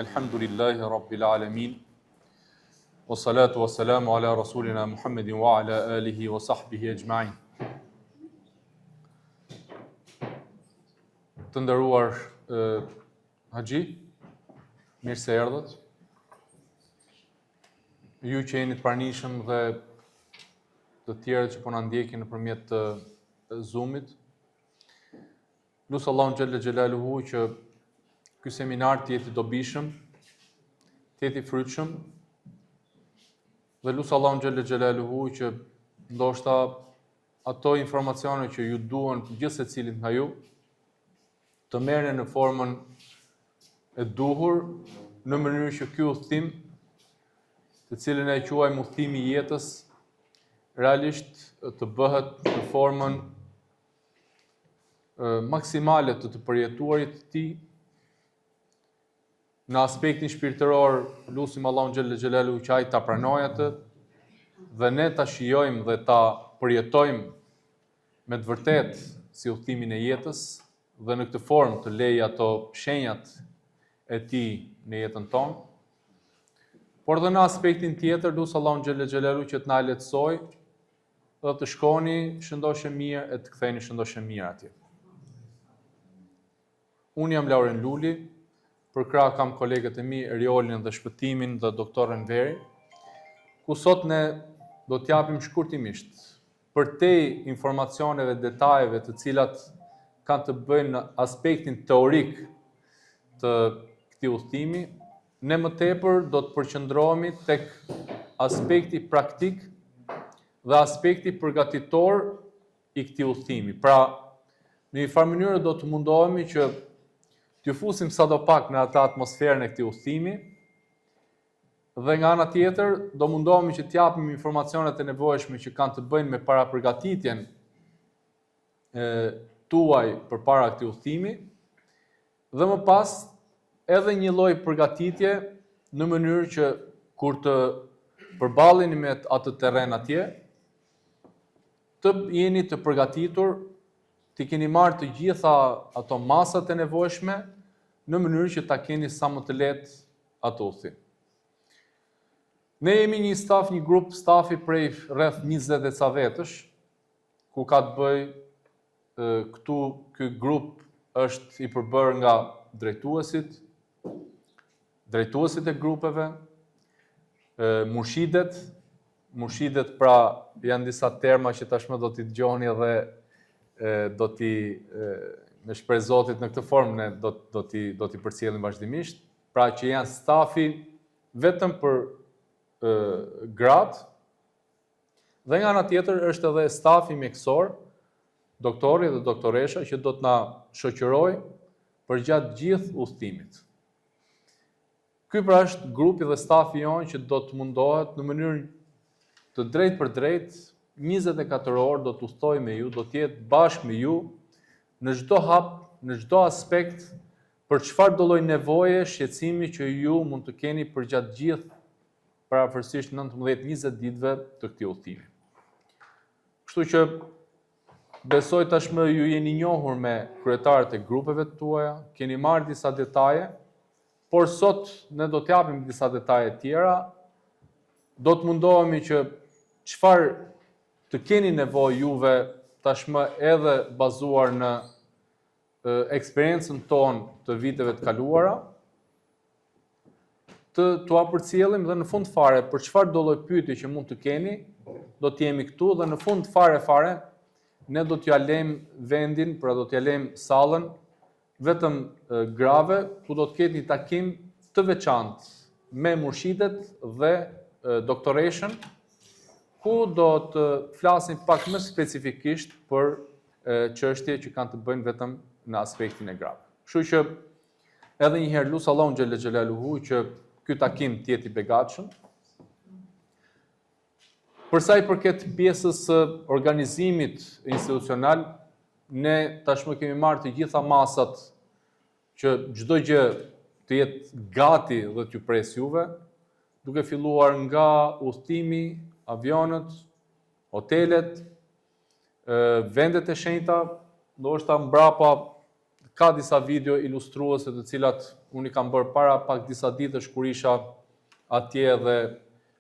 Elhamdulillahi Rabbil Alamin. Wa salatu wa salamu ala Rasulina Muhammedin wa ala alihi wa sahbihi ejma'in. Të nderuar eh, Haxhi, mirë se erdhët. Ju që jeni të pranishëm dhe të tjerët që po na ndjekin nëpërmjet të Zoom-it. Lus Allahun xhelle xhelaluhu që ky seminar të jetë i dobishëm, të jetë i frytshëm dhe lus Allahun xhelle xhelaluhu që ndoshta ato informacione që ju duhen gjithsecilit nga ju të merren në formën e duhur në mënyrë që ky udhëtim të cilin e quajmë udhëtimi i jetës realisht të bëhet në formën maksimale të të përjetuarit të tij në aspektin shpirtëror lusim Allahun xhelle xhelaluhu që ai ta pranojë atë dhe ne ta shijojmë dhe ta përjetojmë me të vërtetë si udhëtimin e jetës dhe në këtë formë të lejë ato shenjat e tij në jetën tonë. Por dhe në aspektin tjetër, lus Allahun xhelle xhelaluhu që të na lehtësojë dhe të shkoni shëndoshë e mirë e të ktheheni shëndoshë e mirë atje. Unë jam Lauren Luli, përkrah kam kolegët e mi Eriolin dhe Shpëtimin dhe doktor Enverin, ku sot ne do t'japim shkurtimisht përtej informacioneve, detajeve të cilat kanë të bëjnë në aspektin teorik të këtij udhëtimi, ne më tepër do të përqendrohemi tek aspekti praktik dhe aspekti përgatitor i këtij udhëtimi. Pra, në një farë mënyrë do të mundohemi që t'ju fusim sado pak në atë atmosferën e këtij udhëtimi, dhe nga ana tjetër do mundohemi që t'japim informacionet e nevojshme që kanë të bëjnë me parapërgatitjen e tuaj përpara këtij udhëtimi dhe më pas edhe një lloj përgatitje në mënyrë që kur të përballeni me atë terren atje, të jeni të përgatitur, t'i keni marrë të gjitha ato masat e nevojshme në mënyrë që ta keni sa më të lehtë atë udhëtim. Ne jemi një staf, një grup stafi prej rreth 20 e ca vetësh, ku ka të bëjë këtu ky grup është i përbërë nga drejtuesit, drejtuesit e grupeve, murshidet, murshidet pra janë disa terma që tashmë do t'i dëgjoni dhe do t'i me shpresë Zotit në këtë formë ne do do t'i do t'i përcjellim vazhdimisht, pra që janë stafi vetëm për gratë Dhe nga ana tjetër është edhe stafi mjekësor, doktori dhe doktoresha që do të na shoqërojë përgjatë gjithë udhëtimit. Ky pra është grupi dhe stafi jonë që do të mundohet në mënyrë të drejtpërdrejtë 24 orë do të udhëtojë me ju, do të jetë bashkë me ju në çdo hap, në çdo aspekt për çfarëdo lloj nevoje, shqetësimi që ju mund të keni përgjatë gjithë përafërsisht 19-20 ditëve të këtij udhëtimi. Kështu që besoj tashmë ju jeni njohur me kryetarët e grupeve të tuaja, keni marrë disa detaje, por sot ne do t'japim disa detaje tjera, do të mundohemi që çfarë të keni nevojë juve tashmë edhe bazuar në eksperiencën tonë të viteve të kaluara, të t'ua përcjellim dhe në fund fare për çfarëdo lloj pyetje që mund të keni, do të jemi këtu dhe në fund fare fare ne do t'ja lejmë vendin, pra do t'ja lejmë sallën vetëm grave ku do të ketë një takim të veçantë me murshidet dhe doktoreshën ku do të flasim pak më specifikisht për çështje që kanë të bëjnë vetëm në aspektin e grave. Kështu që edhe një herë lus Allahun xhelle xhelaluhu që ky takim të jetë i begatshëm. Për sa i përket pjesës së organizimit institucional, ne tashmë kemi marrë të gjitha masat që çdo gjë të jetë gati dhe t'ju presë juve, duke filluar nga udhëtimi, avionët, hotelet, vendet e shenjta, ndoshta mbrapa ka disa video ilustruese të cilat unë i kam bërë para pak disa ditësh kur isha atje dhe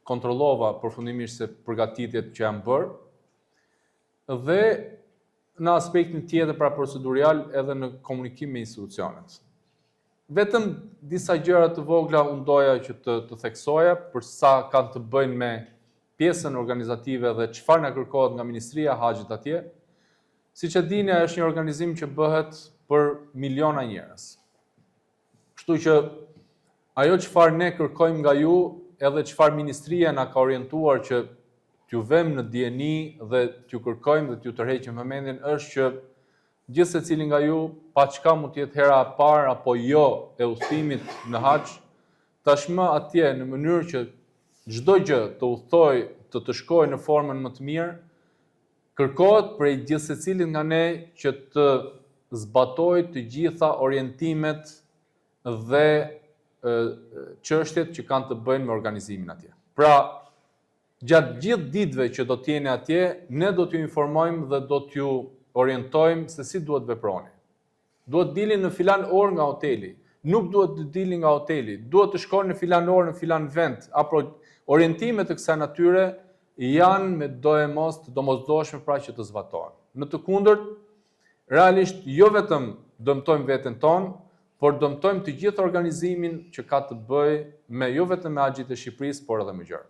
kontrollova përfundimisht se përgatitjet që janë bërë. Dhe në aspektin tjetër pra procedurial edhe në komunikim me institucionet. Vetëm disa gjëra të vogla unë doja që të, të theksoja për sa kanë të bëjnë me pjesën organizative dhe çfarë na kërkohet nga Ministria e Haxhit atje. Siç e dini, është një organizim që bëhet për miliona njerëz. Kështu që ajo çfarë ne kërkojmë nga ju, edhe çfarë ministria na ka orientuar që t'ju vëmë në dijeni dhe t'ju kërkojmë dhe t'ju tërheqim vëmendjen është që gjithsecili nga ju, pa çka mund të jetë hera e parë apo jo e udhëtimit në Haxh, tashmë atje në mënyrë që çdo gjë të udhëtojë, të të shkojë në formën më të mirë, kërkohet prej gjithsecilit nga ne që të zbatojë të gjitha orientimet dhe çështjet që kanë të bëjnë me organizimin atje. Pra, gjatë gjithë ditëve që do të jeni atje, ne do t'ju informojmë dhe do t'ju orientojmë se si duhet veproni. Duhet dilni në filan orë nga hoteli, nuk duhet të dilni nga hoteli, duhet të shkoni në filan orë në filan vend, apo orientime të kësaj natyre janë me doemos të domosdoshme pra që të zbatohen. Në të kundërt, realisht jo vetëm dëmtojmë veten tonë, por dëmtojmë të gjithë organizimin që ka të bëjë me jo vetëm me haxhitë e Shqipërisë, por edhe më gjerë.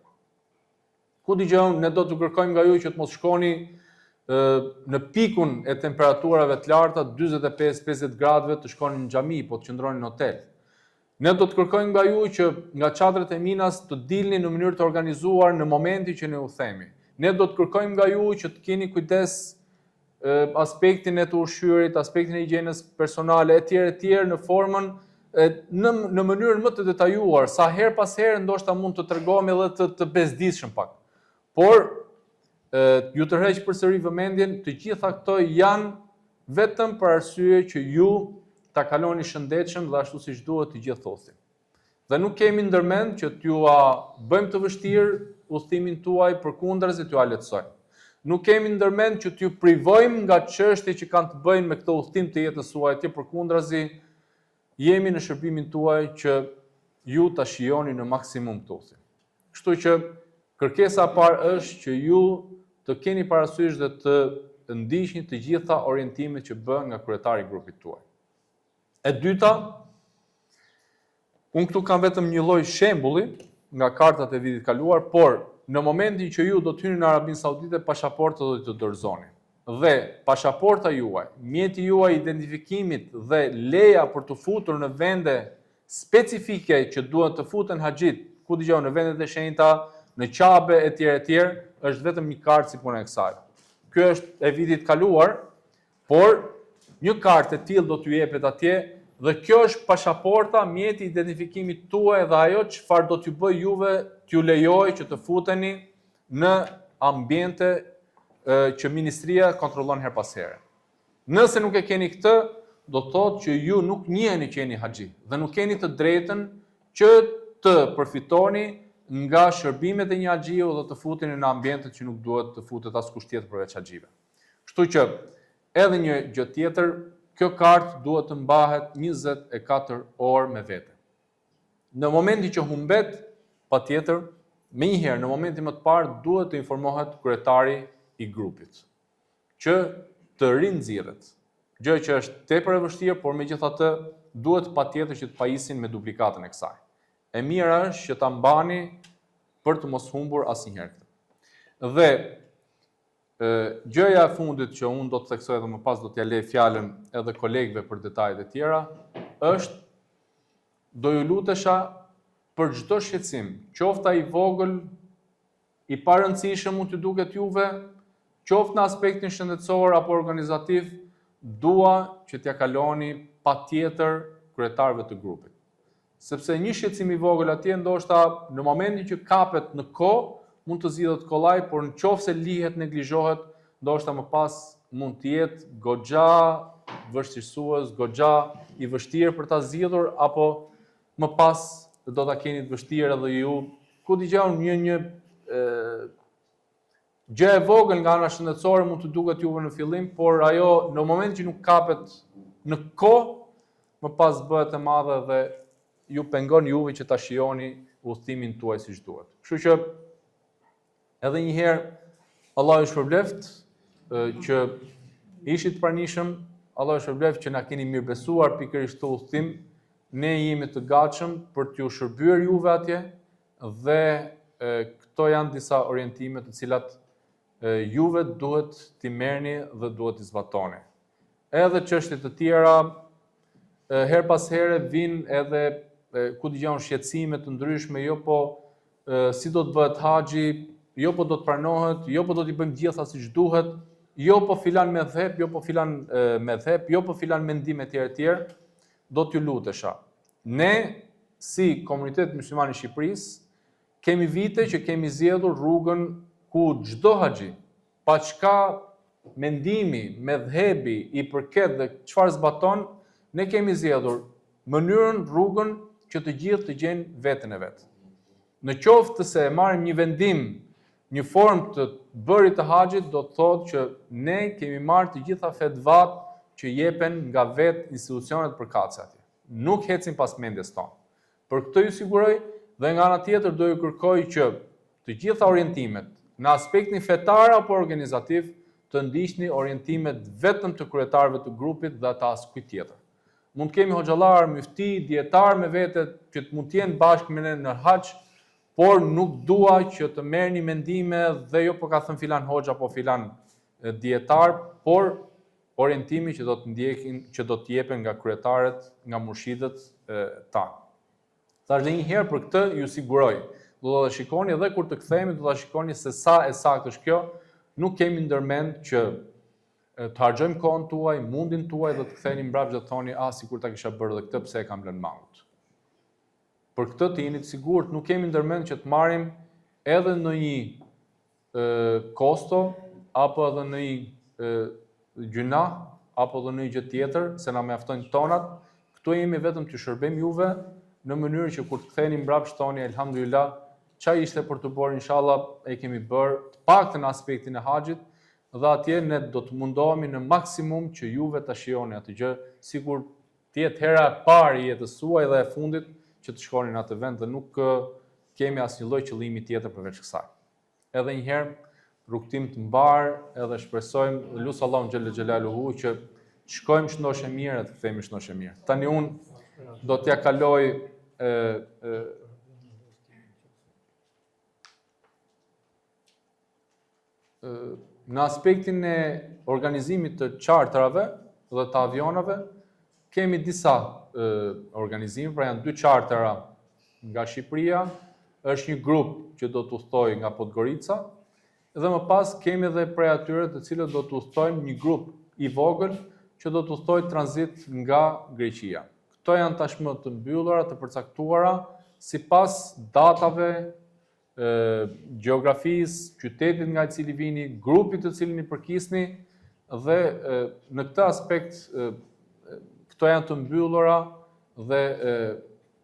Ku di unë, ne do të kërkojmë nga ju që të mos shkoni në pikun e temperaturave të larta, 45-50 gradëve, të shkoni në xhami, po të qëndroni në hotel. Ne do të kërkojmë nga ju që nga çadrat e Minas të dilni në mënyrë të organizuar në momentin që ne u themi. Ne do të kërkojmë nga ju që të keni kujdes aspektin e të ushqyerit, aspektin e higjienës personale etj etj në formën e, në në mënyrën më të detajuar, sa herë pas here ndoshta mund të tregohemi edhe të të bezdisshëm pak. Por e, ju tërheq përsëri vëmendjen, të gjitha këto janë vetëm për arsye që ju ta kaloni shëndetshëm dhe ashtu siç duhet të gjithë udhëtimin. Dhe nuk kemi ndërmend që t'jua bëjmë të vështirë udhëtimin tuaj, përkundrazi t'jua lehtësojmë. Nuk kemi ndërmend që t'ju privojmë nga çështje që kanë të bëjnë me këtë udhëtim të jetës suaj, atje përkundrazi jemi në shërbimin tuaj që ju ta shijoni në maksimum këtë udhëtim. Kështu që kërkesa e parë është që ju të keni parasysh dhe të ndiqni të gjitha orientimet që bëhen nga kryetari i grupit tuaj. E dyta, unë këtu kam vetëm një lloj shembulli nga kartat e vitit kaluar, por në momentin që ju do të hyni në Arabinë Saudite, pashaportën do të dorëzoni. Dhe pashaporta juaj, mjeti juaj i identifikimit dhe leja për të futur në vende specifike që duhet të futen haxhit, ku di unë në vendet e shenjta, në Qabe etj etj, është vetëm një kartë si puna e kësaj. Kjo është e vitit kaluar, Por, një kartë e tillë do t'ju jepet atje dhe kjo është pashaporta, mjeti i identifikimit tuaj dhe ajo çfarë do t'ju bëjë juve t'ju lejojë që të futeni në ambiente që ministria kontrollon herë pas here. Nëse nuk e keni këtë, do të thotë që ju nuk njiheni që jeni haxhi dhe nuk keni të drejtën që të përfitoni nga shërbimet e një haxhiu dhe të futeni në ambientet që nuk duhet të futet askush tjetër përveç haxhive. Kështu që edhe një gjë tjetër, kjo kartë duhet të mbahet 24 orë me vete. Në momentin që humbet, patjetër, menjëherë në momentin më të parë duhet të informohet kryetari i grupit, që të rinxirret. Gjë që është tepër e vështirë, por megjithatë duhet patjetër që të pajisin me duplikatën e kësaj. E mira është që ta mbani për të mos humbur asnjëherë këtë. Dhe Gjëja e fundit që unë do të theksoj edhe më pas do t'ja lej fjalën edhe kolegëve për detajet e tjera, është do ju lutesha për çdo shqetësim, qoftë ai i vogël, i parëndësishëm mund t'ju duket juve, qoftë në aspektin shëndetësor apo organizativ, dua që t'ja kaloni patjetër kryetarëve të grupit. Sepse një shqetësim i vogël atje ndoshta në momentin që kapet në kohë mund të zgjidhet kollaj, por në qoftë se lihet neglizhohet, ndoshta më pas mund të jetë goxha vështirësues, goxha i vështirë për ta zgjidhur apo më pas do ta keni të vështirë edhe ju. Ku di unë një një e, Gjë e vogël nga ana shëndetësore mund të duket juve në fillim, por ajo në momentin që nuk kapet në kohë, më pas bëhet e madhe dhe ju pengon juve që ta shijoni udhëtimin tuaj siç duhet. Kështu që edhe një herë Allahu ju shpërbleft që ishit të pranishëm, Allahu ju shpërbleft që na keni mirëbesuar pikërisht këtë udhëtim. Ne jemi të gatshëm për t'ju shërbyer juve atje dhe këto janë disa orientime të cilat juve duhet t'i merrni dhe duhet t'i zbatoni. Edhe çështje të tjera, herë pas here vijnë edhe ku dëgjon shqetësime të ndryshme, jo po si do të bëhet haxhi, jo po do të pranohet, jo po do t'i bëjmë gjitha siç duhet, jo po filan medhheb, jo po filan medhheb, jo po filan mendim etj etj, do t'ju lutesha. Ne si komunitet musliman i Shqipërisë kemi vite që kemi zgjedhur rrugën ku çdo haxhi Pa çka mendimi, medhhebi i përket dhe çfarë zbaton, ne kemi zgjedhur mënyrën, rrugën që të gjithë të gjejnë veten e vet. Në qoftë se e marrim një vendim, një formë të bërit të haxhit, do të thotë që ne kemi marrë të gjitha fetvat që jepen nga vetë institucionet përkatëse atje. Nuk ecim pas mendjes tonë. Për këtë ju siguroj dhe nga ana tjetër do ju kërkoj që të gjitha orientimet, në aspektin fetar apo organizativ, të ndiqni orientimet vetëm të kryetarëve të grupit dhe të askujt tjetër. Mund të kemi hoxhallarë, myfti, dijetarë me vete që të mund të jenë bashkë me ne në haxh, por nuk dua që të merrni mendime dhe jo po ka thënë filan hoxhë apo filan dijetar, por orientimi që do të ndjekin, që do të jepen nga kryetarët, nga murshidët tanë. Thashë dhe një herë për këtë ju siguroj, do ta shikoni dhe kur të kthehemi do ta shikoni se sa e saktë është kjo, nuk kemi ndërmend që të harxhojmë kohën tuaj, mundin tuaj dhe të ktheheni mbrapsht dhe të thoni, ah, sikur ta kisha bërë dhe këtë, pse e kam lënë mangut. Për këtë të jeni të sigurt, nuk kemi ndërmend që të marrim edhe ndonjë kosto apo edhe ndonjë gjynah apo edhe ndonjë gjë tjetër, se na mjaftojnë tonat. Këtu jemi vetëm t'ju shërbejmë juve në mënyrë që kur të ktheheni mbrapsht thoni elhamdulillah, ça ishte për të bërë inshallah e kemi bërë, të paktën në aspektin e haxhit dhe atje ne do të mundohemi në maksimum që juve ta shijoni atë gjë, sikur të jetë hera e parë e jetës suaj dhe e fundit që të shkoni në atë vend dhe nuk kemi asnjë lloj qëllimi tjetër përveç kësaj. Edhe një herë, rrugëtim të mbarë, edhe shpresojmë dhe lus Allahun xhelle xhelaluhu që të shkojmë shëndosh e mirë e të kthehemi shëndosh e mirë. Tani unë do t'ja kaloj e, e, Në aspektin e organizimit të charterave dhe të avionave, kemi disa organizime, pra janë dy chartera nga Shqipëria, është një grup që do të udhëtojë nga Podgorica, dhe më pas kemi edhe prej atyre të cilët do të udhëtojnë një grup i vogël që do të udhëtojë tranzit nga Greqia. Këto janë tashmë të mbyllura, të përcaktuara, sipas datave gjeografisë, qytetit nga i cili vini, grupit të cilin i përkisni dhe në këtë aspekt këto janë të mbyllura dhe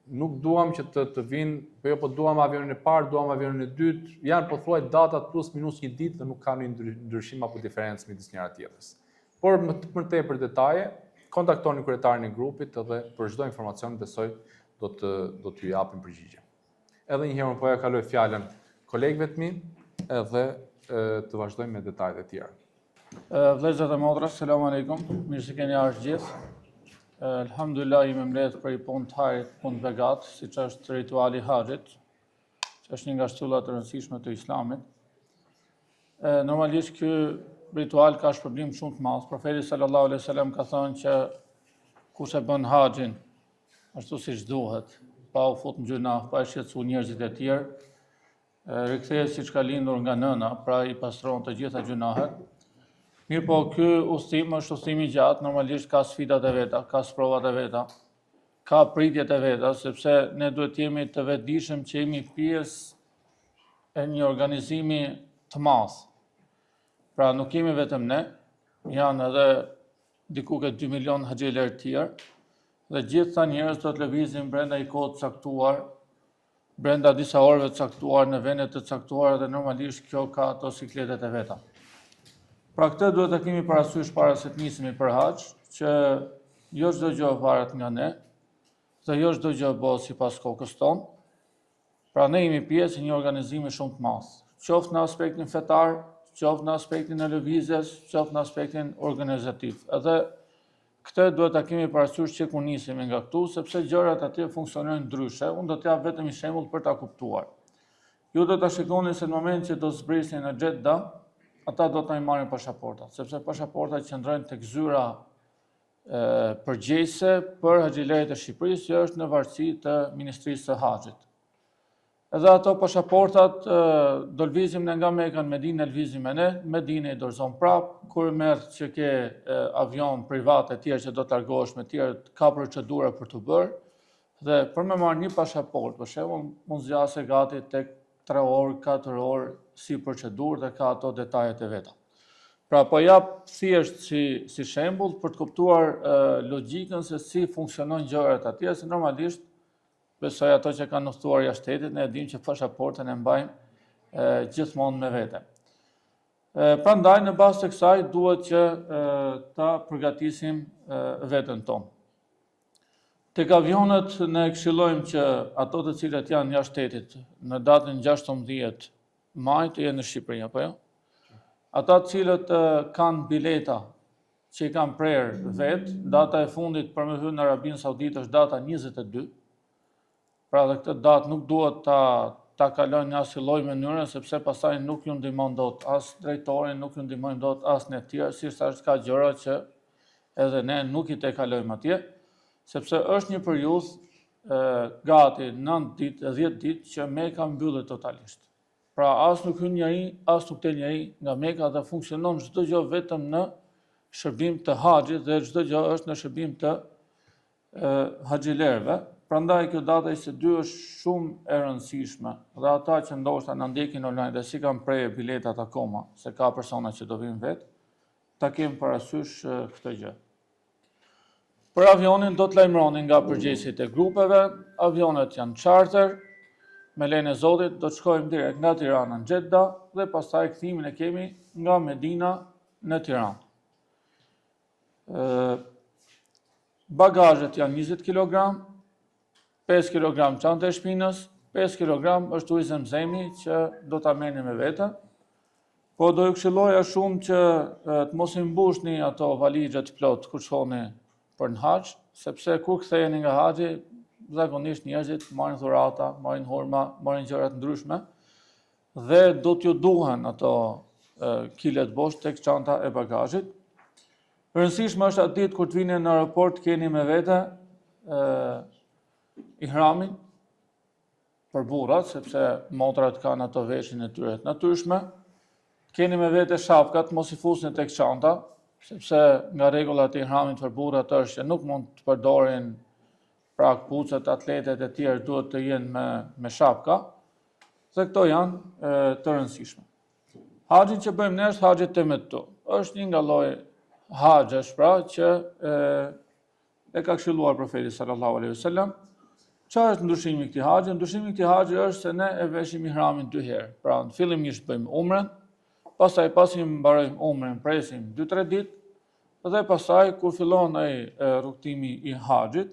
nuk duam që të të vinë, po jo po duam avionin e parë, duam avionin e dytë, janë pothuaj datat plus minus një ditë dhe nuk ka ndonjë ndryshim apo diferencë midis njëra tjetrës. Por më më tepër detaje, kontaktoni kryetarin e grupit dhe për çdo informacion besoj do të do t'ju japim përgjigje. Edhe një herë unë po ja kaloj fjalën kolegëve të mi edhe të vazhdojmë me detajet e tjera. Vëllezër dhe motra, selam aleikum. Mirë se keni ardhur gjithë. Elhamdulillah jemi mbledh për një punë të hajrit, punë të begatë, siç është rituali i haxhit, që është një nga shtyllat e rëndësishme të Islamit. Normalisht ky ritual ka shpërblim shumë të madh. Profeti sallallahu alaihi wasallam ka thënë që kush e bën haxhin ashtu siç duhet, pa u fut në gjynah, pa e shqetësu njerëzit e tjerë, rikthehet siç ka lindur nga nëna, pra i pastron të gjitha gjynahet. Mirëpo, ky udhëtim është udhëtim i gjatë, normalisht ka sfidat e veta, ka sprovat e veta, ka pritjet e veta, sepse ne duhet të jemi të vetëdijshëm që jemi pjesë e një organizimi të madh. Pra nuk jemi vetëm ne, janë edhe diku ke 2 milion haxhilerë të tjerë, dhe gjithë këta njerëz do të lëvizin brenda një kohe të caktuar, brenda disa orëve të caktuar, në vende të caktuara dhe normalisht kjo ka ato sikletet e veta. Pra këtë duhet ta kemi parasysh para se të nisemi për haxh, që jo çdo gjë varet nga ne. dhe jo çdo gjë bëhet sipas kokës tonë. Pra ne jemi pjesë e një organizimi shumë të madh, qoftë në aspektin fetar, qoftë në aspektin e lëvizjes, qoftë në aspektin organizativ. Edhe këtë duhet ta kemi parasysh që kur nisemi nga këtu, sepse gjërat atje funksionojnë ndryshe. Unë do t'jap vetëm një shembull për ta kuptuar. Ju do ta shikoni se në moment që do të zbrisni në Xhedda, ata do të na i marrin pashaportat, sepse pashaportat qëndrojnë tek zyra përgjegjëse për haxhilerët e Shqipërisë që është në varësi të Ministrisë së Haxhit. Edhe ato pashaportat do lëvizim ne nga Meka në Medinë, lëvizim me ne, Medinë i dorëzon prap, kur merr që ke avion privat e tjerë që do të largohesh me tjerë, ka procedura për të bërë, dhe për me marrë një pashaportë, për shembull, mund zgjasë gati tek 3 orë, 4 orë si procedurë dhe ka ato detajet e veta. Pra po jap thjesht si si shembull për të kuptuar logjikën se si funksionojnë gjërat atje, se normalisht besoj ato që kanë udhëtuar jashtë shtetit, ne e dimë që pashaportën e mbajmë gjithmonë me vete. Prandaj në bazë të kësaj duhet që ta përgatisim veten tonë. Tek avionët ne këshillojmë që ato të cilët janë jashtë shtetit në datën 16 maj të jenë në Shqipëri, apo jo? Ata të cilët kanë bileta që i kanë prerë vetë, data e fundit për me hyrë në Arabinë Saudite është data 22, pra dhe këtë datë nuk duhet ta, ta kalojnë në asnjë lloj mënyre, sepse pastaj nuk ju ndihmon dot as drejtori, nuk ju ndihmojmë dot as ne tjerë, siç thashë ka gjëra që edhe ne nuk i tejkalojmë atje, sepse është një periudhë gati 9 ditë, 10 ditë që Meka mbyllet totalisht. Pra as nuk hyn njeri, as nuk del njeri nga Meka dhe funksionon çdo gjë vetëm në shërbim të haxhit dhe çdo gjë është në shërbim të haxhilerëve. Prandaj kjo data 22 është shumë e rëndësishme dhe ata që ndoshta na ndjekin online dhe s'i kanë prerë biletat akoma, se ka persona që do vinë vetë, ta kenë parasysh këtë gjë. Për avionin do të lajmëroni nga përgjegjësit e grupeve, avionet janë charter, me lejen e Zotit do të shkojmë direkt nga Tirana në Xhedda dhe pastaj kthimin e kemi nga Medina në Tiranë. Bagazhet janë 20 kg, 5 kg çanta e shpinës, 5 kg është ujë zemzemi që do ta merrni me vete. Po do ju këshilloja shumë që të mos i mbushni ato valixhet plot kur shkoni për në haxh, sepse kur ktheheni nga haxhi, zakonisht njerëzit marrin dhurata, marrin hurma, marrin gjëra të ndryshme dhe do t'ju duhen ato kilet bosh tek çanta e bagazhit. E rëndësishme është atë ditë kur të vini në aeroport të keni me vete ihramin, për burrat, sepse motrat kanë ato veshjen e tyre të natyrshme. Keni me vete shapkat, mos i fusni tek çanta, sepse nga rregullat e ihramit për burrat është që nuk mund të përdorin pra këpucët, atletet e tjerë duhet të jenë me me shapka. Dhe këto janë e, të rëndësishme. Haxhin që bëjmë ne është haxhi temettu. Është një nga lloj haxhesh pra që e, E ka këshilluar profeti sallallahu alaihi wasallam. Çfarë është ndryshimi i këtij haxhi? Ndryshimi i këtij haxhi është se ne e veshim ihramin dy herë. Pra, në fillimisht bëjmë umren, pastaj pasi mbarojmë umren, presim 2-3 ditë dhe pastaj kur fillon ai rrugëtimi i haxhit,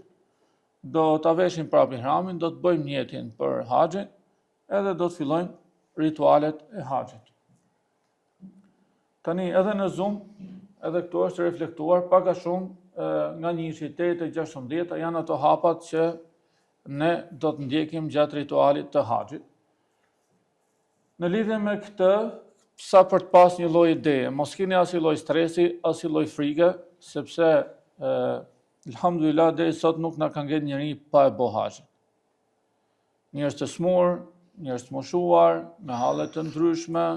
do ta veshim prapë ihramin, do të bëjmë nijetin për haxhin, edhe do të fillojmë ritualet e haxhit. Tani edhe në Zoom, edhe këtu është reflektuar pak a shumë nga njëshi deri te 16 janë ato hapat që ne do të ndjekim gjatë ritualit të haxhit. Në lidhje me këtë, sa për të pas një lloj ideje, mos keni asnjë lloj stresi, asnjë lloj frike, sepse alhamdulillah deri sot nuk na ka ngel njeri pa e bo haxhin. Njerëz të smur, njerëz të moshuar, me halle të ndryshme,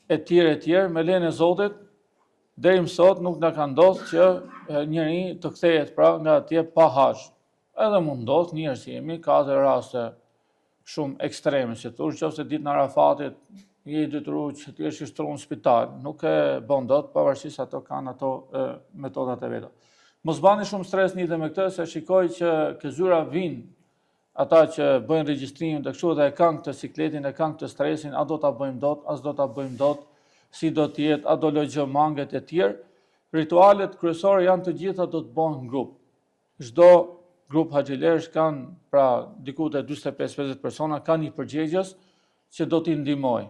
e tjerë e tjerë, me lejen e Zotit, deri më sot nuk na ka ndodhur që njeri të kthehet pra nga atje pa haxh. Edhe mund ndodh, njerëz jemi, ka edhe raste shumë ekstreme, si thush, qoftë se ditën e Arafatit je i detyruar që të jesh i shtruar në spital, nuk e bën dot, pavarësisht se ato kanë ato e, metodat e veta. Mos bani shumë stres në lidhje me këtë, se shikoj që ke zyra vijnë ata që bëjnë regjistrimin dhe kështu dhe e kanë këtë sikletin, e kanë këtë stresin, a do ta bëjmë dot, a s'do ta bëjmë dot, si do të jetë, a do lë gjë manget e tjerë. Ritualet kryesore janë të gjitha do të bëhen në grup. Çdo grup haxhilerësh kanë, pra diku te 45-50 persona, kanë një përgjegjës që do t'i ndihmojë.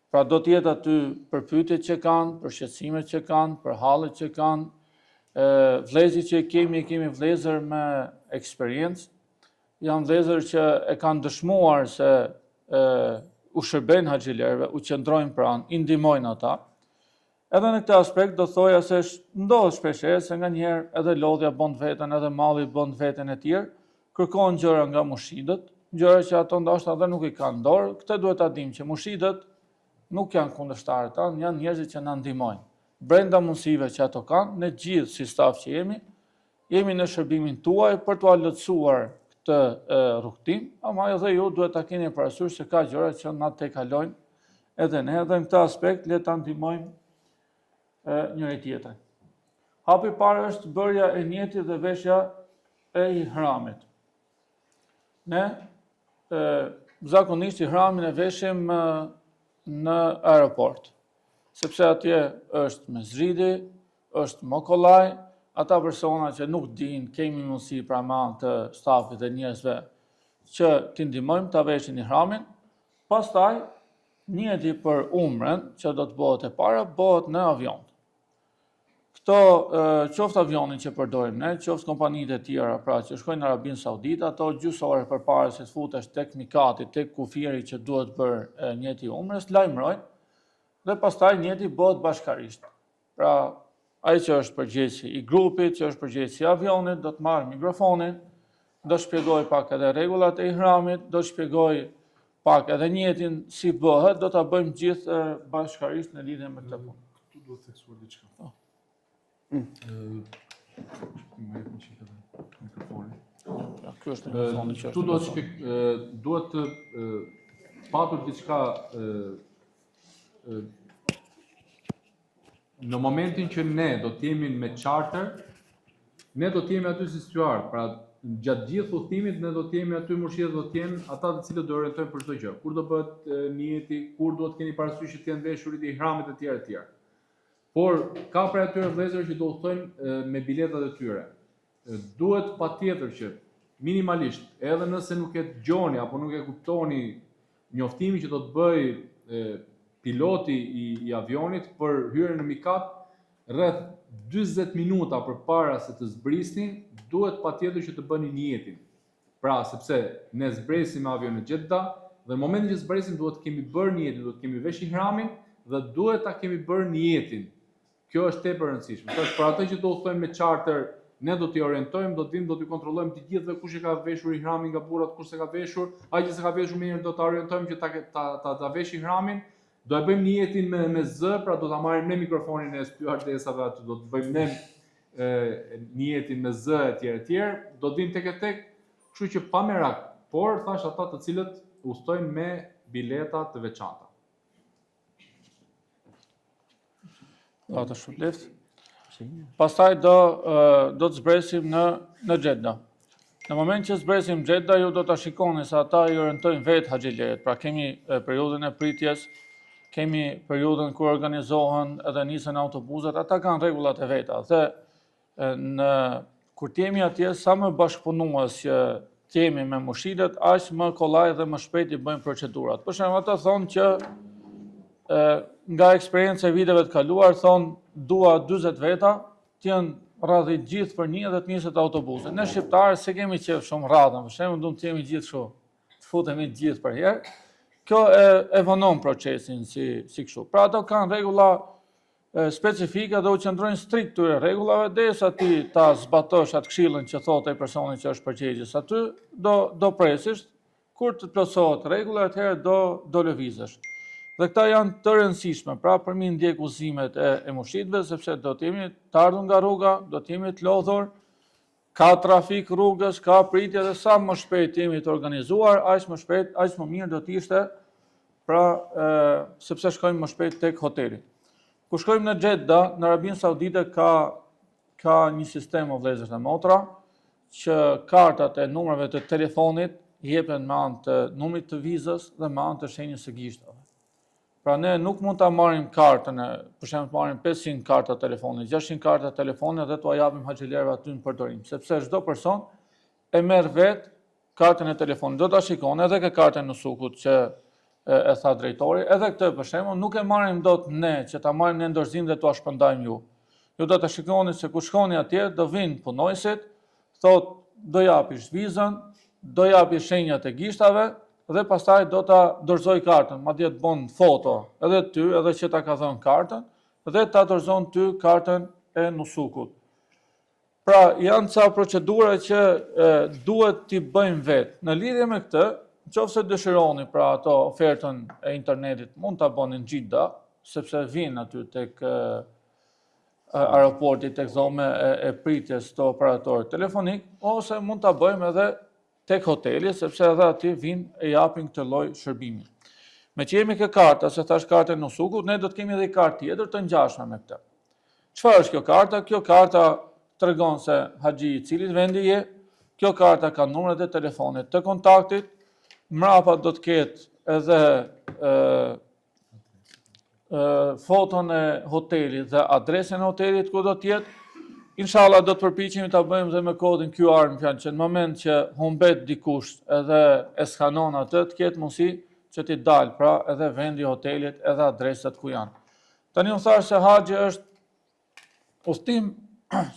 Pra do të jetë aty për pyetjet që kanë, për shqetësimet që kanë, për hallet që kanë, vëllezërit që kemi, kemi vëllezër me eksperiencë, janë vëllezër që e kanë dëshmuar se e, u shërbejnë haxhilerëve, u qëndrojnë pranë, i ndihmojnë ata. Edhe në këtë aspekt do thoja se ndodh shpeshherë se nganjëherë edhe lodhja bën veten, edhe malli bën veten e tjerë, kërkohen gjëra nga murshidët, gjëra që ato ndoshta edhe nuk i kanë në dorë, këtë duhet ta dimë që murshidët nuk janë kundërshtarët tanë, janë njerëzit që na ndihmojnë. Brenda mundësive që ato kanë, ne gjithë si staf që jemi, jemi në shërbimin tuaj për t'ua lehtësuar këtë rrugëtim, ama edhe ju duhet ta keni parasysh se ka gjëra që na tejkalojnë edhe ne, edhe në këtë aspekt le ta ndihmojmë njëri tjetrin. Hapi i parë është bërja e nijetit dhe veshja e ihramit. Ne e, zakonisht ihramin e veshim në aeroport, sepse atje është mesxhidi, është më kollaj, ata persona që nuk dinë, kemi mundësi pra me anë të stafit dhe njerëzve që t'i ndihmojmë ta veshin ihramin, pastaj nijeti për umren që do të bëhet e para, bëhet në avion. Këto, qoftë avionin që përdorim ne, qoftë kompanitë e tjera, pra që shkojnë në Arabinë Saudite, ato gjysë ore përpara se të futesh tek mikati, tek kufiri që duhet bërë nijeti i umres, lajmërojnë, dhe pastaj nijeti bëhet bashkarisht. Pra, ai që është përgjegjësi i grupit, që është përgjegjësi i avionit, do të marrë mikrofonin, do të shpjegojë pak edhe rregullat e ihramit, do të shpjegojë pak edhe nijetin si bëhet, do ta bëjmë gjithë bashkarisht në lidhje me këtë punë. Këtu duhet theksuar diçka. Po. Mm. Më jep një çikë edhe mikrofonin. Ja, ky është mikrofoni që është. Këtu duhet shpjeg, duhet të patur diçka në momentin që ne do të jemi me charter, ne do të jemi aty si steward, pra gjatë gjithë udhëtimit ne do të jemi aty murshidët do të jenë ata të cilët do orientojnë për çdo gjë. Kur do bëhet nijeti, kur duhet të keni parasysh që të jenë veshurit e ihramit etj etj. Por ka prej atyre vëllezër që do udhëtojnë me biletat e tyre. Duhet patjetër që minimalisht, edhe nëse nuk e dëgjoni apo nuk e kuptoni njoftimin që do të bëjë piloti i, i avionit për hyrjen në mikat, rreth 40 minuta përpara se të zbrisni, duhet patjetër që të bëni nijetin. Pra, sepse ne zbresim me avion në Jeddah dhe në momentin që zbresim duhet të kemi bërë nijetin, duhet të kemi vesh ihramin dhe duhet ta kemi bërë nijetin. Kjo është tepër e rëndësishme. Tash për atë që do udhëtojnë me charter, ne do t'i orientojmë, do të vim, do t'i kontrollojmë të gjithëve kush e ka veshur ihramin nga burrat, kush s'e ka veshur, ai që s'e ka veshur menjëherë do ta orientojmë që ta ta ta, ta vesh ihramin. Do e bëjmë nijetin me me zë, pra do ta marrim ne mikrofonin e stewardesave aty, do të bëjmë ne e, nijetin me zë etj etj, do të vim tek e tek, kështu që pa merak, por thash ata të cilët udhëtojnë me bileta të veçanta. Allahu të shpërbleftë. Pastaj do do të zbresim në në Xhedda. Në moment që zbresim në Xhedda, ju do ta shikoni se ata i orientojnë vetë haxhilerët. Pra kemi periudhën e pritjes, kemi periudhën kur organizohen edhe nisen autobusët, ata kanë rregullat e veta. Dhe Në kur të jemi atje, sa më bashkëpunues që të jemi me murshidët, aq më kollaj dhe më shpejt i bëjmë procedurat. Për shembull, ata thonë që e, nga eksperienca e viteve të kaluar, thonë dua 40 veta, të jenë radhit gjithë për një dhe të niset autobusi. Ne shqiptarët s'e kemi qejf shumë radhën, për shembull, duam të jemi gjithë kështu, të futemi gjithë për herë. Kjo e, e vonon procesin si, si kështu. Pra ato kanë rregulla specifike dhe u qëndrojnë strikt këtyre rregullave derisa ti ta zbatosh atë këshillën që thotë ai personi që është përgjegjës aty, do do presësh kur të plotësohet rregulla atëherë do do lëvizësh. Dhe këta janë të rëndësishme, pra për mi ndjek udhëzimet e, e murshidëve, sepse do të jemi të ardhur nga rruga, do të jemi të lodhur, ka trafik rrugës, ka pritje dhe sa më shpejt jemi të organizuar, aq më shpejt, aq më mirë do të ishte, pra e, sepse shkojmë më shpejt tek hoteli. Kur shkojmë në Xhedda, në Arabinë Saudite ka ka një sistem o vëllezër dhe motra që kartat e numrave të telefonit jepen me anë të numrit të vizës dhe me anë të shenjës së gishtave. Pra ne nuk mund ta marrim kartën e, për shembull të marrim 500 karta telefoni, 600 karta telefoni dhe t'ua japim haxhilerëve aty në përdorim, sepse çdo person E merr vetë kartën e telefonit. Do ta shikoni edhe ke kartën e Nusukut që e, e tha drejtori, edhe këtë për shembull nuk e marrim dot ne që ta marrim ne në dorëzim dhe t'ua shpërndajmë ju. Ju do të shikoni se kur shkoni atje do vinë punonjësit, thotë do japish vizën, do japish shenjat e gishtave dhe pastaj do ta dorëzoj kartën, madje të bën foto edhe ty, edhe që ta ka dhënë kartën dhe ta dorëzon ty kartën e Nusukut. Pra, janë ca procedura që e, duhet t'i bëjmë vetë. Në lidhje me këtë, në qoftë se dëshironi pra ato ofertën e internetit, mund ta bëni në Xhida, sepse vijnë aty tek e, aeroporti, tek dhoma e, e pritjes të operatorit telefonik, ose mund ta bëjmë edhe tek hoteli, sepse edhe aty vijnë e japin këtë lloj shërbimi. Meqë jemi ke karta, se thash kartën e Nusukut, ne do të kemi edhe një kartë tjetër të ngjashme me këtë. Çfarë është kjo karta? Kjo karta tregon se haxhi i cilit vendi je, kjo karta ka numrat e telefonit të kontaktit, mrapa do të ketë edhe e, foton e hotelit dhe adresën e hotelit ku do të jetë. Inshallah do të përpiqemi ta bëjmë dhe me kodin QR, me fjalë që në moment që humbet dikush edhe e skanon atë, të ketë mundësi që t'i dalë, pra edhe vendi i hotelit, edhe adresat ku janë. Tani unë thashë se haxhi është udhëtim,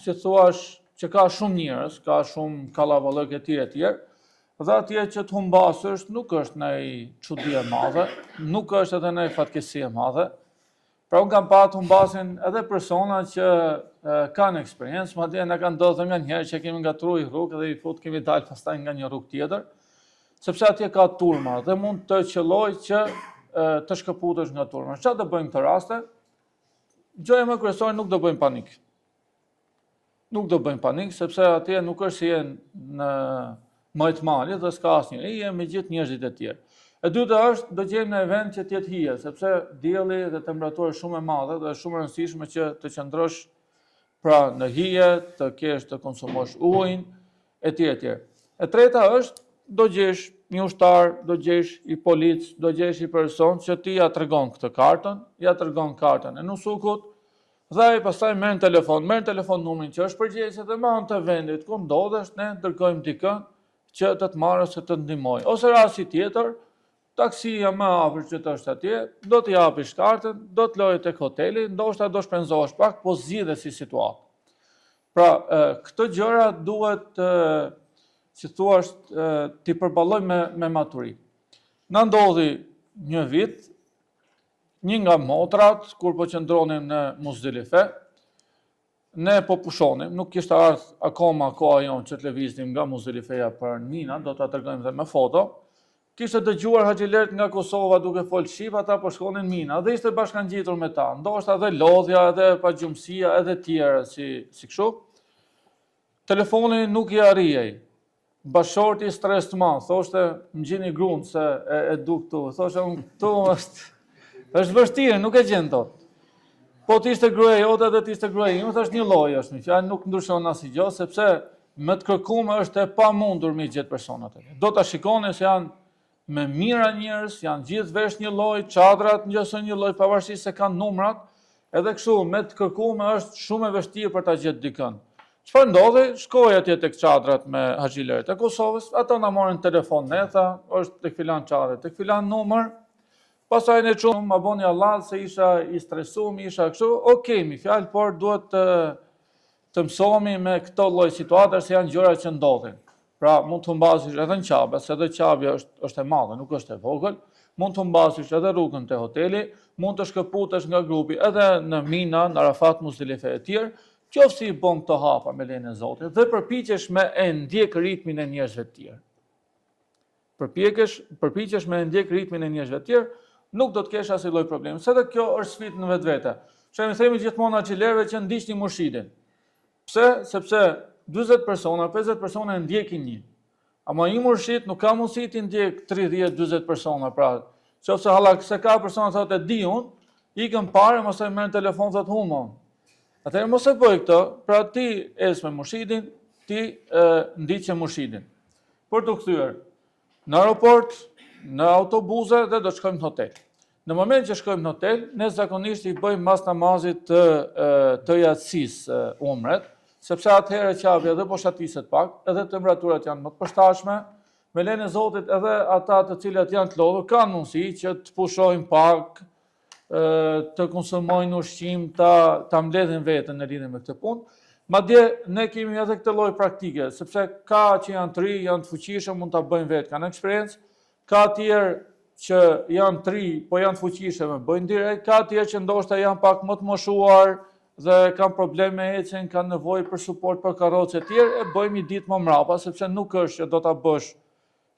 si thuash, që ka shumë njerëz, ka shumë kallaballëk e tjerë e tjerë, dhe atje që të humbasësh nuk është naj çudi e madhe, nuk është edhe naj fatkeqësi e madhe. Pra unë kam pa të humbasin edhe persona që e, kanë eksperiencë, madje na ka ndodhur nganjëherë që kemi ngatërru rrugë dhe i fut kemi dalë pastaj nga një rrugë tjetër, sepse atje ka turma dhe mund të qëllojë që e, të shkëputesh nga turma. Çfarë do bëjmë këto raste? Gjëja më kryesore nuk do bëjmë panik. Nuk do bëjmë panik, sepse atje nuk është si je në majë të malit dhe s'ka asnjeri, je me gjithë njerëzit e tjerë. E dyta është, do gjejmë një vend që të jetë hije, sepse dielli dhe temperatura është shumë e madhe dhe është shumë e rëndësishme që të qëndrosh pra në hije, të kesh të konsumosh ujin, e tjerë, e tjerë. E treta është, do gjesh një ushtar, do gjesh një polic, do gjesh një person që ti ja tregon këtë kartën, ja tregon kartën e Nusukut, dhe ai pastaj merr në telefon, merr në telefon numrin që është përgjegjës dhe me anë të vendit ku ndodhesh, ne dërgojmë dikë që të të marrë ose të ndihmojë. Ose rasti tjetër, taksia më afër që të është atje, do t'i japish kartën, do të lojë tek hoteli, ndoshta do shpenzohesh pak, po zgjidhet si situatë. Pra, këto gjëra duhet, si thua, t'i përballojmë me, me maturi. Na ndodhi një vit, një nga motrat, kur po qëndronim në Muzdelife, ne po pushonim, nuk kishte ardhë akoma koha jonë që të lëviznim nga Muzdelifeja për në Mina, do ta tregojmë dhe me foto, Kishte dëgjuar haxhilerët nga Kosova duke fol shqip, ata po shkonin Mina dhe ishte bashkangjitur me ta. Ndoshta edhe lodhja, edhe pagjumësia, edhe tjera si si kështu. Telefoni nuk i arrihej. Bashkëshorti stres të madh, thoshte më gjeni gruan se e, e du këtu. Thoshte unë këtu është është vështirë, nuk e gjen dot. Po të ishte gruaja jote dhe të ishte gruaja ime, thashë një lloj është, me fjalë nuk ndryshon asgjë, sepse me të kërkume është e pamundur me gjetë personat. Do ta shikoni se janë me mijëra njerëz, janë gjithë vesh një lloj, çadrat ngjasojnë një lloj, pavarësisht se kanë numrat, edhe kështu me të kërkume është shumë e vështirë për ta gjetë dikën. Çfarë ndodhi? Shkoi atje tek çadrat me haxhilerët e Kosovës, ata na morën telefon ne, tha, është tek filan çadër, tek filan numër, Pastaj ne çuam, ma boni hallall se isha i stresum, isha kështu, okej, me fjalë, por duhet të të mësohemi me këto lloj situatash se janë gjëra që ndodhin. Pra, mund të humbasish edhe në Qabe, se edhe Qabja është, është e madhe, nuk është e vogël, mund të humbasish edhe rrugën te hoteli, mund të shkëputesh nga grupi edhe në Mina, në Arafat, Muzdelife e tjerë, qoftë se i bon këto hapa me lejen e Zotit dhe përpiqesh me e ndjek ritmin e njerëzve të tjerë. Përpjekesh, përpiqesh me ndjek ritmin e njerëzve të tjerë, nuk do të kesh asnjë lloj problemi. Se edhe kjo është sfidë në vetvete. Që ne themi gjithmonë haxhilerëve që ndiqni murshidin. Pse? Sepse 40 persona, 50 persona e ndjekin një. Ama një murshid nuk ka mundësi të ndjek 30-40 persona, pra, qoftë se halla se ka persona thotë e di unë, ikën parë, mos e merr në telefon thotë humon. Atëherë mos e bëj këtë, pra ti ec me murshidin, ti e, ndiqe murshidin. Për t'u kthyer në aeroport, në autobuze dhe do të shkojmë në hotel. Në moment që shkojmë në hotel, ne zakonisht i bëjmë mas namazit të, të jacisë umret. Sepse atëherë Qabja edhe boshatiset pak, edhe temperaturat janë më të përshtatshme, me lejen e Zotit edhe ata të cilët janë të lodhur kanë mundësi që të pushojnë pak, të konsumojnë ushqim, ta ta mbledhin veten në lidhje me këtë punë. Madje ne kemi edhe këtë lloj praktike, sepse ka që janë të ri, janë të fuqishëm, mund ta bëjnë vetë, kanë eksperiencë, ka tjerë që janë të ri, po janë të fuqishëm, e bëjnë direkt, ka tjerë që ndoshta janë pak më të moshuar dhe kanë problem me ecjen, kanë nevojë për suport, për karrocë e tjerë, e bëjmë një ditë më mrapa, sepse nuk është që do ta bësh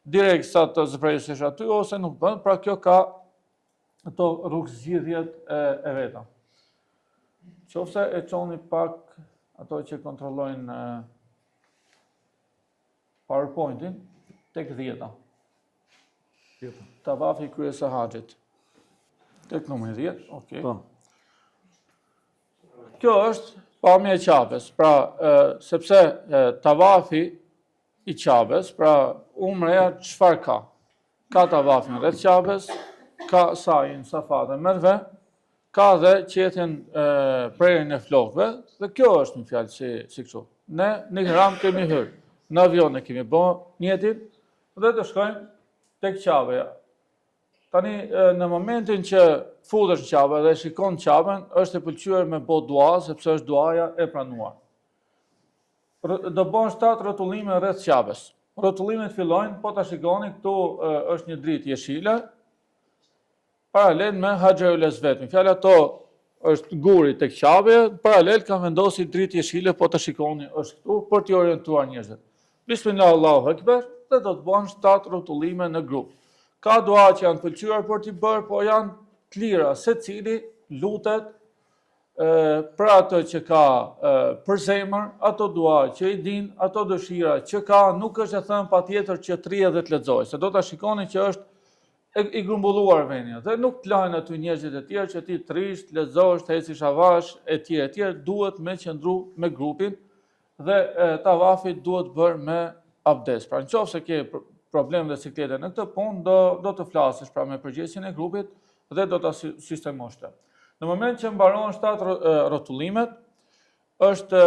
direkt sa të zbresësh aty ose nuk bën, pra kjo ka ato rrugëzgjidhjet e, e veta. Qofse e çoni pak ato që kontrollojnë PowerPointin, tek dhjeta. Tavafi i kryerjes së haxhit. Tek numri 10, ok. Po. Kjo është pamja e Qabes, pra, e, sepse e, tavafi i Qabes, pra umreja çfarë ka? Ka tavafin rreth Qabes, ka sajin Safa dhe Merve, ka dhe qethjen e prerjen e flokëve, dhe kjo është një fjalë si, si kështu. Ne në ihram kemi hyrë, në avion e kemi bo nijetin, dhe të shkojmë tek Qabeja. Tani, në momentin që futesh në Qabe dhe shikon Qaben, është e pëlqyer me bo dua, sepse është duaja e pranuar. Do bëhen 7 rrotullime rreth Qabes. Rrotullimet fillojnë, po ta shikoni, këtu është një dritë jeshile, paralel me Haxherul Esvedin. Fjala ato është guri tek Qabeja, paralel kanë vendosur dritë jeshile, po ta shikoni, është këtu për t'i orientuar njerëzit. Bismillah Allahu Ekber dhe do të bëhen 7 rrotullime në grup. Ka dua që janë pëlqyer për t'i bërë, po janë të lira, secili lutet për atë që ka për zemër, ato dua që i din, ato dëshira që ka, nuk është e thënë patjetër që të rrijë dhe të lexojë, se do ta shikoni që është i grumbulluar vendi dhe nuk të lajnë aty njerëzit e tjerë që ti të rrish, të lexosh, të ecish avash e tjerë e tjerë, duhet me qëndru me grupin dhe tavafi duhet bërë me abdes. Pra në qoftë se ke problem dhe siklete në këtë punë, do, do të flasësh pra me përgjegjësin e grupit dhe do ta sistemosh të. Në moment që mbaron 7 rrotullimet, është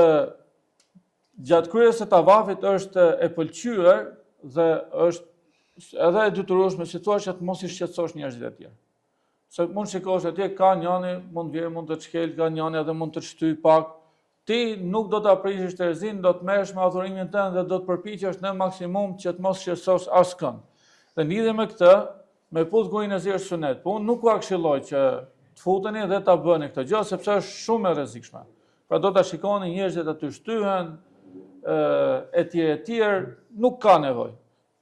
gjatë kryerjes së tavafit është e pëlqyer dhe është edhe e detyrueshme si thua që të mos i shqetësosh njerëzit e tjerë. Se mund të shikosh atje ka njani, mund të vijë, mund të shkel, ka njani edhe mund të shtyj pak. Ti nuk do ta prishësh terzinë, do të merresh me adhurimin tënd dhe do të përpiqesh në maksimum që të mos shqetësosh askënd. Dhe në lidhje me këtë, me puth gurin e zi është sunet, po unë nuk ua këshilloj që të futeni dhe ta bëni këtë gjë sepse është shumë e rrezikshme. Pra do ta shikoni njerëzit aty shtyhen e tjerë e tjerë, nuk ka nevojë.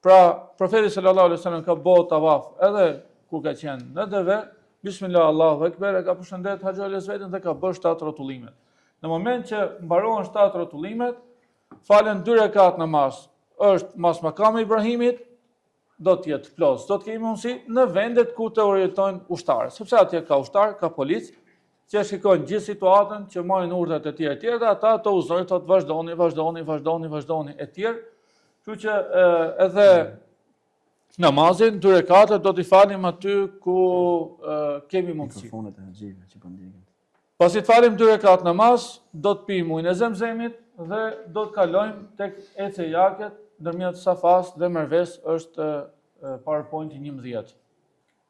Pra, profeti sallallahu alaihi wasallam ka bërë tavaf edhe kur ka qenë në deve, bismillah Allahu ekber e ka përshëndet Haxherul Esvedin dhe ka bërë shtatë rrotullimet. Në moment që mbarohen shtatë rrotullimet, falen dy rekat namaz, është mas makam Ibrahimit, do të jetë plot, do të kemi mundësi në vendet ku të orientojnë ushtarë, sepse atje ka ushtarë, ka policë, që e shikojnë gjithë situatën, që marrin urdhrat e tjera e tjera dhe ata të udhëzojnë thotë vazhdoni, vazhdoni, vazhdoni, vazhdoni e tjerë. Kështu që edhe namazin dy rekate do t'i falim aty ku kemi mundësi. Mikrofonat e haxhive që po ndjekin. Pasi të falim dy rekat namaz, do të pimë ujin e Zemzemit dhe do të kalojmë tek ecejaket ndërmjet Safas dhe Merves është PowerPointi 11.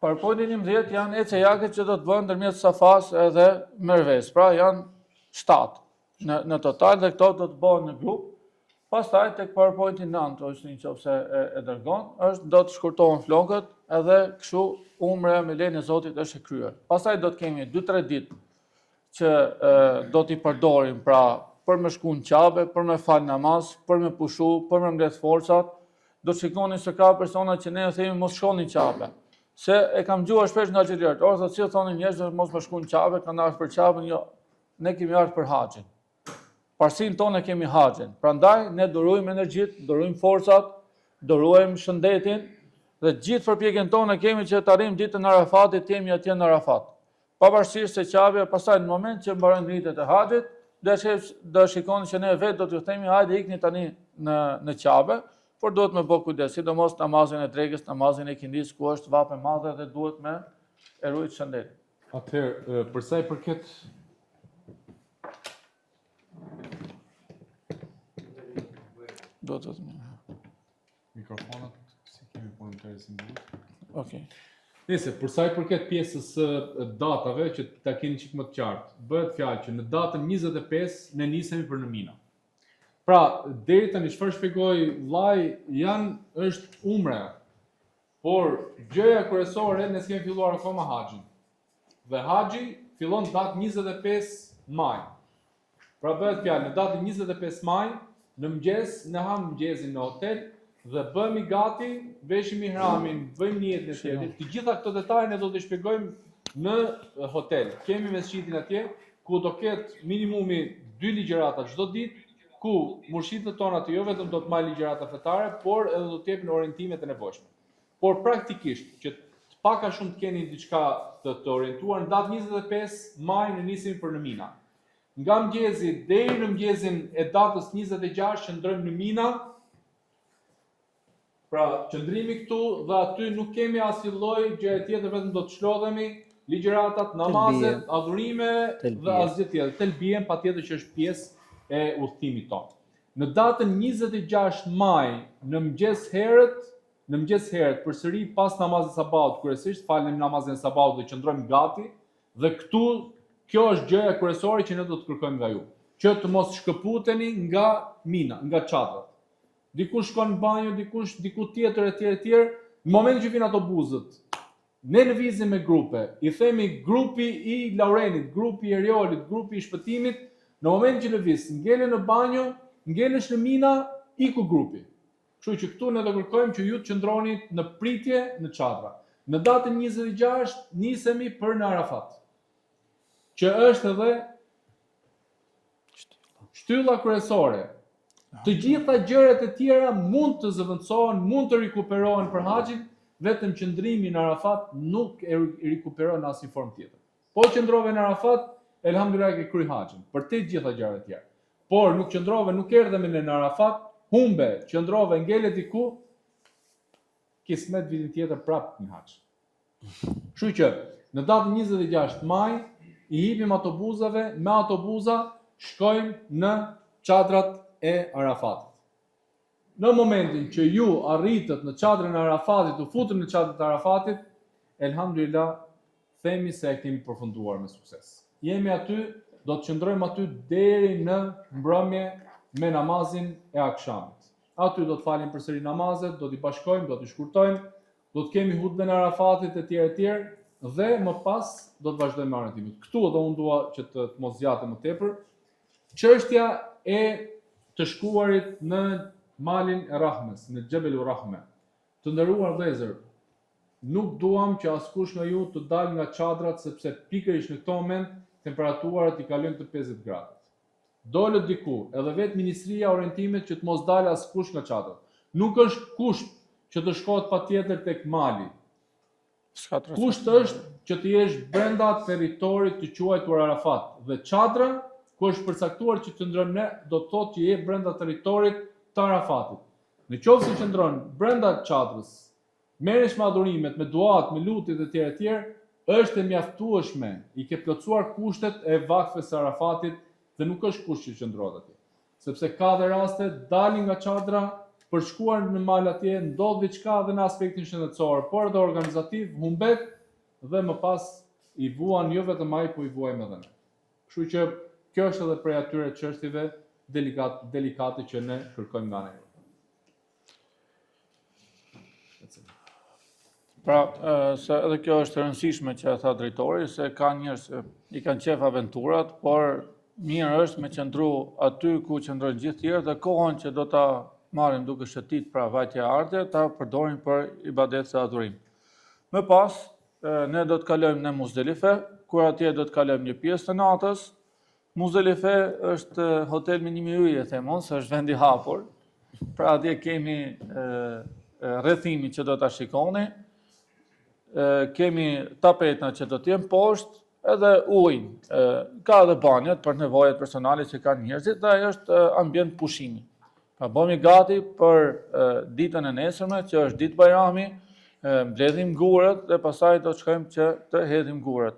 PowerPointi 11 janë ecejaket që do të bëhen ndërmjet Safas edhe Merves, pra janë 7 në, në total dhe këto do të bëhen në grup. Pastaj tek PowerPointi 9, ose në qoftë se e, e dërgon, është do të shkurtohen flokët edhe kështu umreja me lejen e Zotit është e kryer. Pastaj do të kemi 2-3 ditë që e, do t'i përdorim pra për me shku në Qabe, për me fal namaz, për me pushu, për me mbledh forcat, do të shikoni se ka persona që ne u themi mos shkoni në Qabe. Se e kam dëgjuar shpesh nga haxhilerët, ore thotë si u thoni njerëzve mos me shku në Qabe, kanë ardhur për Qaben, jo. Ne kemi ardhur për haxhin. Parësinë tonë e kemi haxhin. Prandaj ne do ruajmë energjitë, do ruajmë forcat, do ruajmë shëndetin dhe gjithë përpjekjen tonë e kemi që të arrijmë ditën e Arafatit, të jemi atje në Arafat. Pavarësisht se Qabja, pastaj në moment që mbarojnë ritet e haxhit, do e do e shikoni që ne vetë do t'ju themi hajde ikni tani në në Qabe, por duhet me bë kujdes, sidomos namazin e drekës, namazin e ikindisë ku është vapë e madhe dhe duhet me e rujt shëndetin. Atëherë, për sa i përket. Do të të Mikrofonat, si kemi punë interesin butë. Okej. Nëse, për sa i përket pjesës së datave, që ta keni çik më të qartë, bëhet fjalë që në datën 25 ne nisemi për në Mina. Pra, deri tani çfarë shpjegoi vllai janë është umre. Por gjëja kryesore ne s'kemi filluar akoma haxhin. Dhe haxhi fillon datë 25 maj. Pra bëhet fjalë në datën 25 maj, në mëngjes ne hamë mëngjesin në hotel dhe bëhemi gati, veshim ihramin, bëjmë nijetin e tjerë. Të gjitha këto detaje ne do t'i shpjegojmë në hotel. Kemi mesxhidin atje ku do ketë minimumi dy ligjërata çdo ditë, ku murshidët tonë aty jo vetëm do të mbajnë ligjërata fetare, por edhe do të japin orientimet e nevojshme. Por praktikisht që të pak a shumë të keni diçka të, të orientuar, në datë 25 maj ne nisemi për në Mina. Nga mëngjesi deri në mëngjesin e datës 26 qëndrojmë në Mina. Pra, qëndrimi këtu dhe aty nuk kemi asnjë lloj gjëje tjetër, vetëm do të shlodhemi, ligjëratat, namazet, adhurime dhe asgjë tjetër. Telbien patjetër që është pjesë e udhëtimit tonë. Në datën 26 maj, në mëngjes herët, në mëngjes herët, përsëri pas namazit sabahut, kryesisht falim namazin e sabahut dhe qëndrojmë gati, Dhe këtu kjo është gjëja kryesore që ne do të kërkojmë nga ju, që të mos shkëputeni nga mina, nga çadrat. Dikush shkon në banjo, dikush diku tjetër etj etj. Në momentin që vijnë autobuzët, ne lëvizim me grupe, i themi grupi i Laurenit, grupi i Eriolit, grupi i Shpëtimit, në momentin që lëviz, ngele në banjo, ngelesh në mina, iku grupi. Kështu që këtu ne do kërkojmë që ju të qëndroni në pritje në çadra. Në datën 26 nisemi për në Arafat. Që është edhe shtylla kryesore. Të gjitha gjërat e tjera mund të zëvendësohen, mund të rikuperohen për haxhin, vetëm qëndrimi në Arafat nuk e rikuperon në asnjë formë tjetër. Po qëndrove në Arafat, elhamdulillah ke kry haxhin, për të gjitha gjërat e tjera. Por nuk qëndrove, nuk erdhe me ne në Arafat, humbe, qëndrove, ngele diku, kismet vitin tjetër prap në haxh. Kështu që në datën 26 maj i hipim autobuzave, me autobuza shkojmë në çadrat e Arafatit. Në momentin që ju arritët në çadrën e Arafatit, u futëm në çadrën e Arafatit, elhamdulillah themi se e kemi përfunduar me sukses. Jemi aty, do të qëndrojmë aty deri në mbrëmje me namazin e akshamit. Aty do të falim përsëri namazet, do t'i bashkojmë, do t'i shkurtojmë, do të kemi hutben e Arafatit e tjerë e tjerë dhe më pas do të vazhdojmë me orientimet. Këtu edhe unë dua që të, të mos zgjatem më tepër. Çështja e të shkuarit në malin e Rahmes, në Xhebelu Rahme. Të nderuar vëllezër, nuk duam që askush nga ju të dalë nga çadrat sepse pikërisht në këtë moment temperaturat i kalojnë të 50 gradët. Dolët diku, edhe vetë ministria orientimet që të mos dalë askush nga çadrat. Nuk është kusht që të shkohet patjetër tek mali. Kusht është që të jesh brenda territorit të quajtur Arafat dhe çadra ku është përcaktuar që të qëndrojmë ne do të thotë që je brenda territorit të Arafatit. Në qoftë se qëndron brenda çadrës, merresh me adhurimet, me duat, me lutjet e tjera e tjera, është e mjaftueshme, i ke plotësuar kushtet e vakfes së Arafatit dhe nuk është kusht që qëndrohet atje. Sepse ka dhe raste dalin nga çadra për të shkuar në mal atje, ndodh diçka edhe në aspektin shëndetësor, por edhe organizativ, humbet dhe më pas i vuan jo vetëm ai, po i vuajmë edhe ne. Kështu që kjo është edhe prej atyre çështjeve delikat, delikate që ne kërkojmë nga ana jonë. Pra, se edhe kjo është e rëndësishme që e tha drejtori, se ka njerëz që i kanë qef aventurat, por mirë është me qëndru aty ku qëndrojnë gjithë tjerë dhe kohën që do ta marrim duke shëtit pra vajtje ardhje, ta përdorim për ibadet dhe adhurim. Më pas, ne do të kalojmë në Muzdelife, kur atje do të kalojmë një pjesë të natës, Muzdelife është hotel me një yje, them unë, se është vend i hapur. Pra atje kemi rrethimin që do ta shikoni. Kemi tapetna që do të jenë poshtë, edhe ujin. Ka edhe banjot për nevojat personale që kanë njerëzit dhe ajo është ambient pushimi. Pra bëhemi gati për ditën e nesërme, që është ditë Bajrami, mbledhim gurët dhe pastaj do të shkojmë që të hedhim gurët.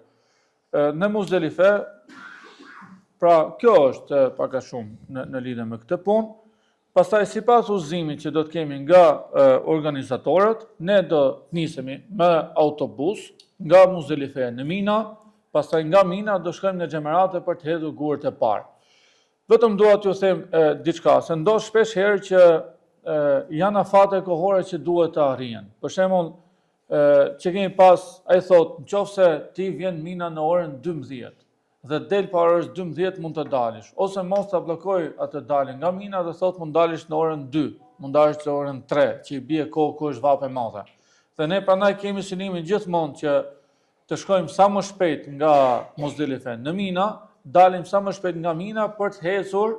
Në Muzdelife, pra kjo është pak a shumë në, në lidhje me këtë punë. Pastaj sipas udhëzimit që do të kemi nga e, organizatorët, ne do të nisemi me autobus nga Muzdelife në Mina, pastaj nga Mina do shkojmë në xhemerate për të hedhur gurët e parë. Vetëm dua t'ju them e, diçka, se ndodh shpesh herë që e, janë afate kohore që duhet të arrihen. Për shembull, e, që kemi pas, ai thotë, në qoftë se ti vjen Mina në orën 12 dhe del para orës 12 mund të dalish, ose mos ta bllokoj atë daljen nga Mina dhe thotë mund dalish në orën 2, mund dalish në orën 3, që i bie kohë ku është vapë e madhe. Dhe ne prandaj kemi synimin gjithmonë që të shkojmë sa më shpejt nga Muzdelife në Mina, dalim sa më shpejt nga Mina për të ecur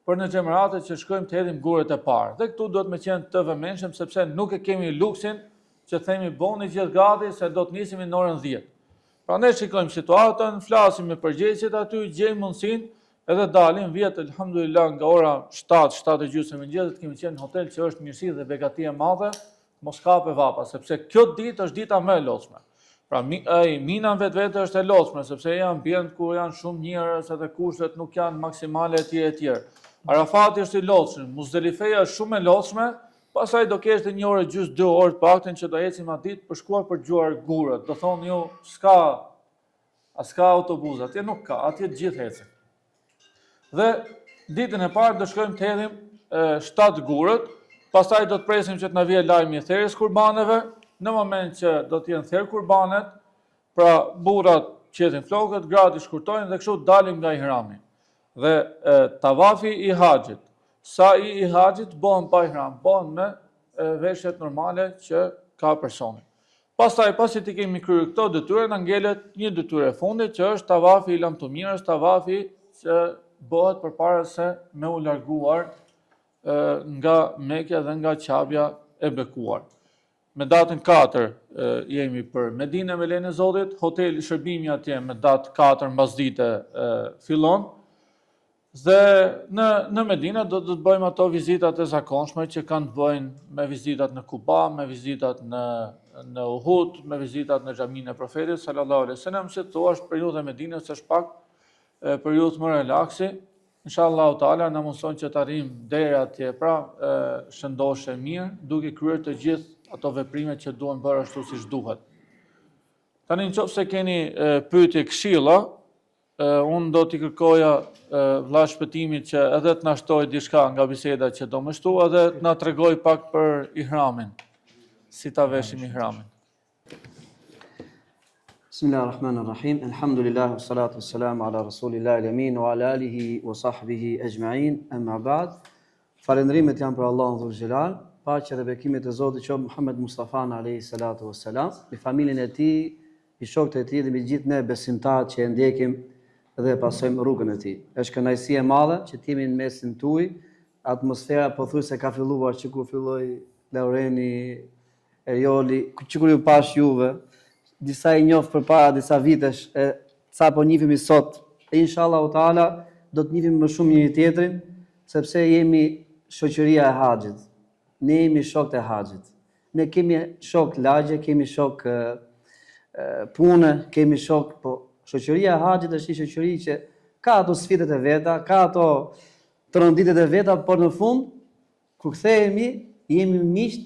për në xhemerate që shkojmë të hedhim gurët e parë. Dhe këtu duhet me qenë të vëmendshëm sepse nuk e kemi luksin që themi boni gjithë gati se do të nisemi në orën 10. Pra ne shikojmë situatën, flasim me përgjegjësit aty, gjejmë mundësinë edhe dalim vjet elhamdulillah nga ora 7, 7 e gjysmë e mëngjesit kemi qenë në hotel që është mirësi dhe begati e madhe, mos kape vapa, sepse kjo ditë është dita më e lodhshme. Pra mi, ai Mina në vetvete është e lodhshme, sepse je ambient ku janë shumë njerëz edhe kushtet nuk janë maksimale etj etj. Arafati është i lodhshëm, Muzdelifeja është shumë e lodhshme, pastaj do kesh edhe një orë e gjysmë, dy orë të paktën që do ecim atë ditë për shkuar për gjuar gurët. Do thonë ju, s'ka a s'ka autobus, atje nuk ka, atje të gjithë ecin. Dhe ditën e parë do shkojmë të hedhim 7 gurët, pastaj do të presim që të na vijë lajmi i therjes kurbaneve, në moment që do të jenë therë kurbanet, pra burrat qethin flokët, gratë i shkurtojnë dhe kështu dalim nga ihrami. Dhe e, tavafi i haxhit, sai i haxhit bëhen pa ihram, bëhen me e, veshjet normale që ka personi. Pastaj, pasi t'i kemi kryer këto detyra, na ngelet një detyrë e fundit që është tavafi i lamtumirës, tavafi që bëhet përpara se me u larguar nga Mekja dhe nga Qabja e bekuar. Me datën 4 jemi për Medine me lejen e Zotit, hoteli shërbimi atje me datë 4 mbasdite fillon. Dhe në në Medine do të bëjmë ato vizitat e zakonshme që kanë të bëjnë me vizitat në Kuba, me vizitat në në Uhud, me vizitat në xhaminë e Profetit sallallahu alaihi wasallam, si thua është periudha e Medinës është pak periudhë më relaksi. Inshallah taala na mundson që të arrijmë deri atje, pra shëndoshë e mirë, duke kryer të gjithë ato veprime që duhen bërë ashtu siç duhet. Tani në qoftë se keni pyetje këshilla, Unë do t'i kërkoja vlla Shpëtimit që edhe të na shtojë diçka nga biseda që do me shtu, edhe të na tregojë pak për ihramin, si ta veshim ihramin. Bismillah ar-Rahman ar-Rahim, Alhamdulillah, wa salatu wa salam ala Rasulillah el-Amin, wa ala alihi wa sahbihi ajma'in, amma ba'd. Falënderimet janë për Allahun Dhul Xhelal, paqja dhe bekimet e Zotit qoftë Muhammed Mustafa alayhi salatu wassalam, mbi familjen e tij, mbi shokët e tij dhe mbi gjithë ne besimtarët që e ndjekim dhe e pasojmë rrugën e tij. Është kënaqësi e madhe që të jemi në mesin tuaj. Atmosfera pothuajse ka filluar që kur filloi Laureni, Erioli, që kur ju pashë juve, disa i njoh përpara disa vitesh e ca po njihemi sot. E inshallahu teala do të njihemi më shumë njëri tjetrin, sepse jemi shoqëria e haxhit. Ne jemi shokët e haxhit. Ne kemi shok lagje, kemi shok pune, kemi shok, po shoqëria e haxhit është një shoqëri që ka ato sfidat e veta, ka ato tronditjet e veta, por në fund kur kthehemi jemi miq,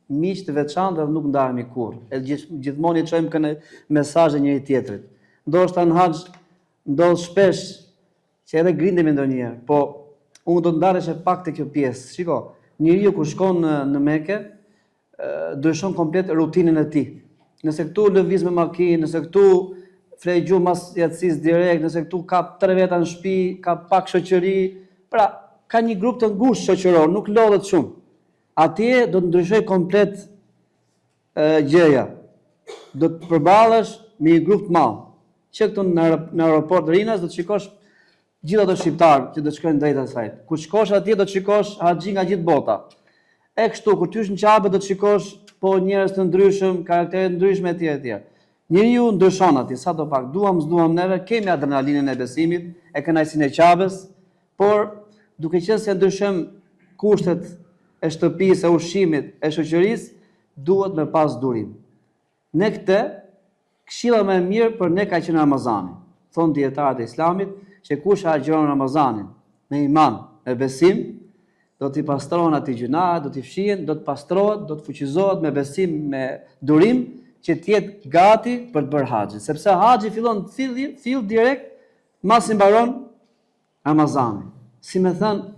miq të veçantë dhe nuk ndahemi kurrë. E gjithmonë i çojmë këne mesazhe njëri tjetrit. Ndoshta në haxh ndodh shpesh Që edhe grindemi ndonjëherë, po unë do të ndalesha pak te kjo pjesë. Shiko, njeriu kur shkon në në Mekë, ndryshon komplet rutinën e tij. Nëse këtu lëviz me makinë, nëse këtu fle gjumë mas jacisë direkt, nëse këtu ka tre veta në shtëpi, ka pak shoqëri, pra ka një grup të ngushtë shoqëror, nuk lodhet shumë. Atje do të ndryshojë komplet gjëja. Do të përballesh me një grup të madh. Që këtu në në aeroport Rinas do të shikosh gjithë ato shqiptarë që do të shkojnë drejt asaj. Kur shkosh atje do të shikosh haxhi nga gjithë bota. E kështu kur të hysh në Qabe do të shikosh po njerëz të ndryshëm, karaktere të ndryshme etj etj. Njeriu ndryshon atje sado pak duam s'duam neve, kemi adrenalinën e besimit, e kënaqësinë e Qabes, por duke qenë se ndryshojmë kushtet e shtëpisë, e ushqimit, e shoqërisë, duhet me pas durim. Ne këtë, këshilla më e mirë për ne ka qenë Ramazani. Thonë dijetarët e Islamit që kush e agjëron Ramazanin me iman, me besim, Do t'i pastrohen atij gjynahet, do t'i fshihen, do të pastrohet, do të fuqizohet me besim, me durim, që të jetë gati për të bërë haxhin. Sepse haxhi fillon fill, fill direkt, masi mbaron Ramazani. Si me thënë,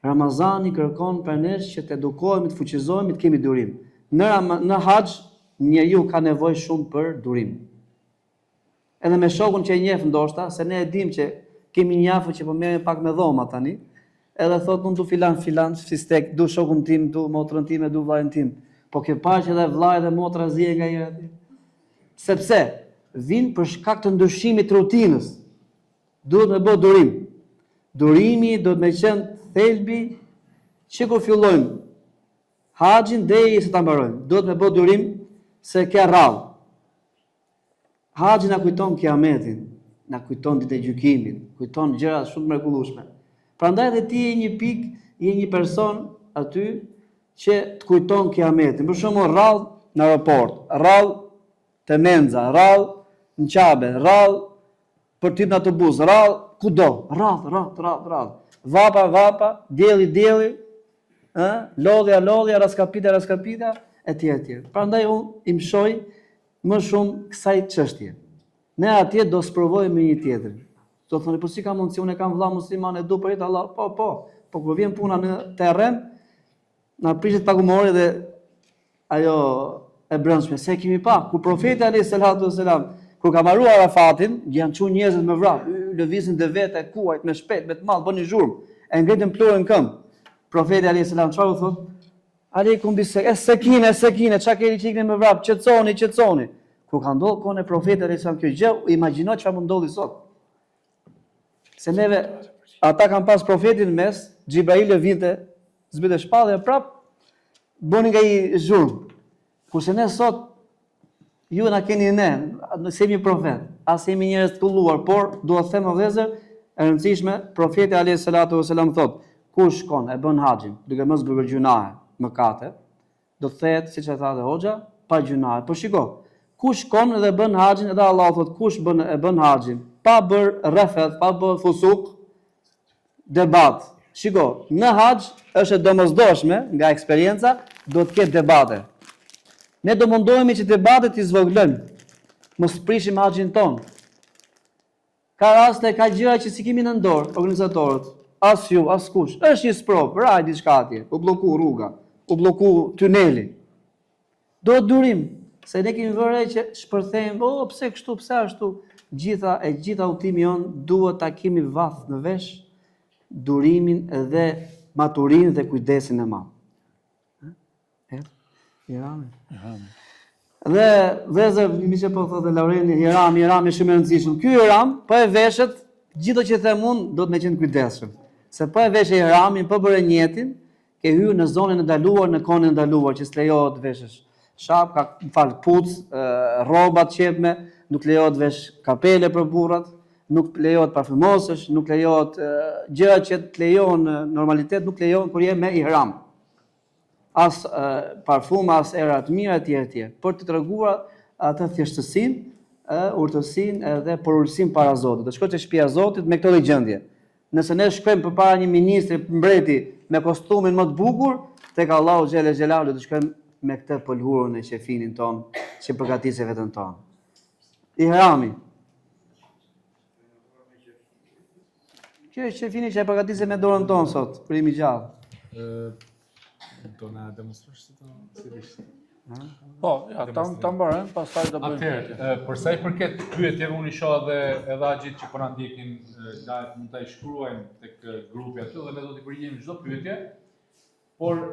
Ramazani kërkon prej nesh që të edukohemi, të fuqizohemi, të kemi durim. Në, Ram në haxh, njeriu ka nevojë shumë për durim. Edhe me shokun që e njeh ndoshta, se ne e dimë që kemi një afër që po merremi pak me dhoma tani, edhe thotë unë du filan filan fistek, du shokun tim, du motrën time, du vllajin tim. Po ke parë që edhe vllai dhe motra zihen nganjëherë aty. Sepse vijnë për shkak të ndryshimit të rutinës. Duhet me bë durim. Durimi duhet me qenë thelbi që kur fillojmë haxhin deri sa ta mbarojmë. Duhet me bë durim se ke radhë. Haxhi na kujton Kiametin, na kujton ditën e gjykimit, kujton gjëra shumë të mrekullueshme. Prandaj edhe ti je një pikë, je një person aty që të kujton Kiametin. Për shembull, radhë në aeroport, radhë te menza, radhë në Qabe, radhë për të hipur në autobus, radhë kudo, radhë, radhë, radhë, radhë. Vapa, vapa, dielli, dielli, ë, lodhja, lodhja, raskapitja, raskapitja, etj, etj. Prandaj unë i mëshoj më shumë kësaj çështje. Ne atje do sprovojmë me njëri-tjetrin. Do thoni, po si ka mundësi, unë e kam vëlla musliman e du për hir të Allahut. Po, po, po kur vjen puna në terren, na prishet pak humori dhe ajo e brendshme, se e kemi pa, kur profeti alayhi salatu wasalam, kur ka mbaruar Arafatin, janë çu njerëzit me vrap, lëvizin devet e kuajt me shpejt, me të madh, bënin zhurmë, e ngritën pluhurin në këmbë. Profeti alayhi salam çfarë u thotë? Alejkum bis es-sekine, es-sekine, ça keni që ikni me vrap, qetësoni, qetësoni. Kur ka ndodhur kohën e profetit alayhis salam kjo gjë, imagjino çfarë mund ndodhi sot. Se neve ata kanë pas profetin në mes, Xhibraili vinte, zbriste shpallja prap bënin nga i zhurmë. Kurse ne sot ju na keni ne, nuk jemi profet, as jemi njerëz të kulluar, por dua të them o vëllezër, e rëndësishme, profeti alayhis salatu wasalam thot, kush shkon e bën haxhin, duke mos bërë gjynahe, mëkate, do të kthehet, siç e tha dhe hoxha, pa gjynahe. Po shiko, kush shkon dhe bën haxhin, edhe Allahu thot, kush bën e bën haxhin, pa bër refeth, pa bër fusuk, Debat. Shiko, në haxh është e domosdoshme nga eksperienca, do të ketë debate. Ne do mundohemi që debatet t'i zvogëlojmë. Mos prishim haxhin tonë. Ka raste, ka gjëra që s'i kemi në dorë, organizatorët, as ju, as kush. Është një sprovë, ra diçka atje, u blloku rruga, u blloku tuneli. Do durim, se ne kemi vënë re që shpërthejmë, o pse kështu, pse ashtu, gjitha e gjitha udhëtimi jonë duhet ta kemi vath në vesh durimin dhe maturinë dhe kujdesin e madh. E? Ihrami. Ihrami. Dhe vëllezër, meqë po thotë Laureni, Ihrami, Ihrami shumë i rëndësishëm. Ky Ihram, po e veshët, gjithë që them unë, do të me qenë kujdesshëm. Se po e veshe Ihramin, po bëre nijetin, Ke hyrë në zonën e ndaluar në kohën e ndaluar që s'lejohet të veshësh shapka, më fal, këpucë, rroba të qepme, nuk lejohet të vesh kapele për burrat, nuk lejohet parfumosesh, nuk lejohet gjëra që të lejohen në normalitet, nuk lejohen kur je me ihram. As parfum, as era të mira etj etj. Për të treguar atë thjeshtësinë, urtësinë edhe përulësinë para Zotit. Do shkosh te shtëpia e Zotit me këtë lloj gjendje. Nëse ne shkojmë përpara një ministri, mbreti me kostumin më të bukur, tek Allahu xhele xhelaluhu do të shkojmë me këtë pëlhurën e qefinin tonë që përgatisim veten tonë. Ihrami. Kjo është qefini që e përgatisim me dorën tonë sot, kur jemi gjallë. Do na demonstrosh si të si ishte. Po, ja, ta ta mbarojmë, pastaj do bëjmë. Atëherë, për sa i përket pyetjeve, unë i shoh edhe edhe haxhitë që po na ndjekin live, mund ta i shkruajnë tek grupi aty dhe ne do t'i përgjigjemi çdo pyetje. Por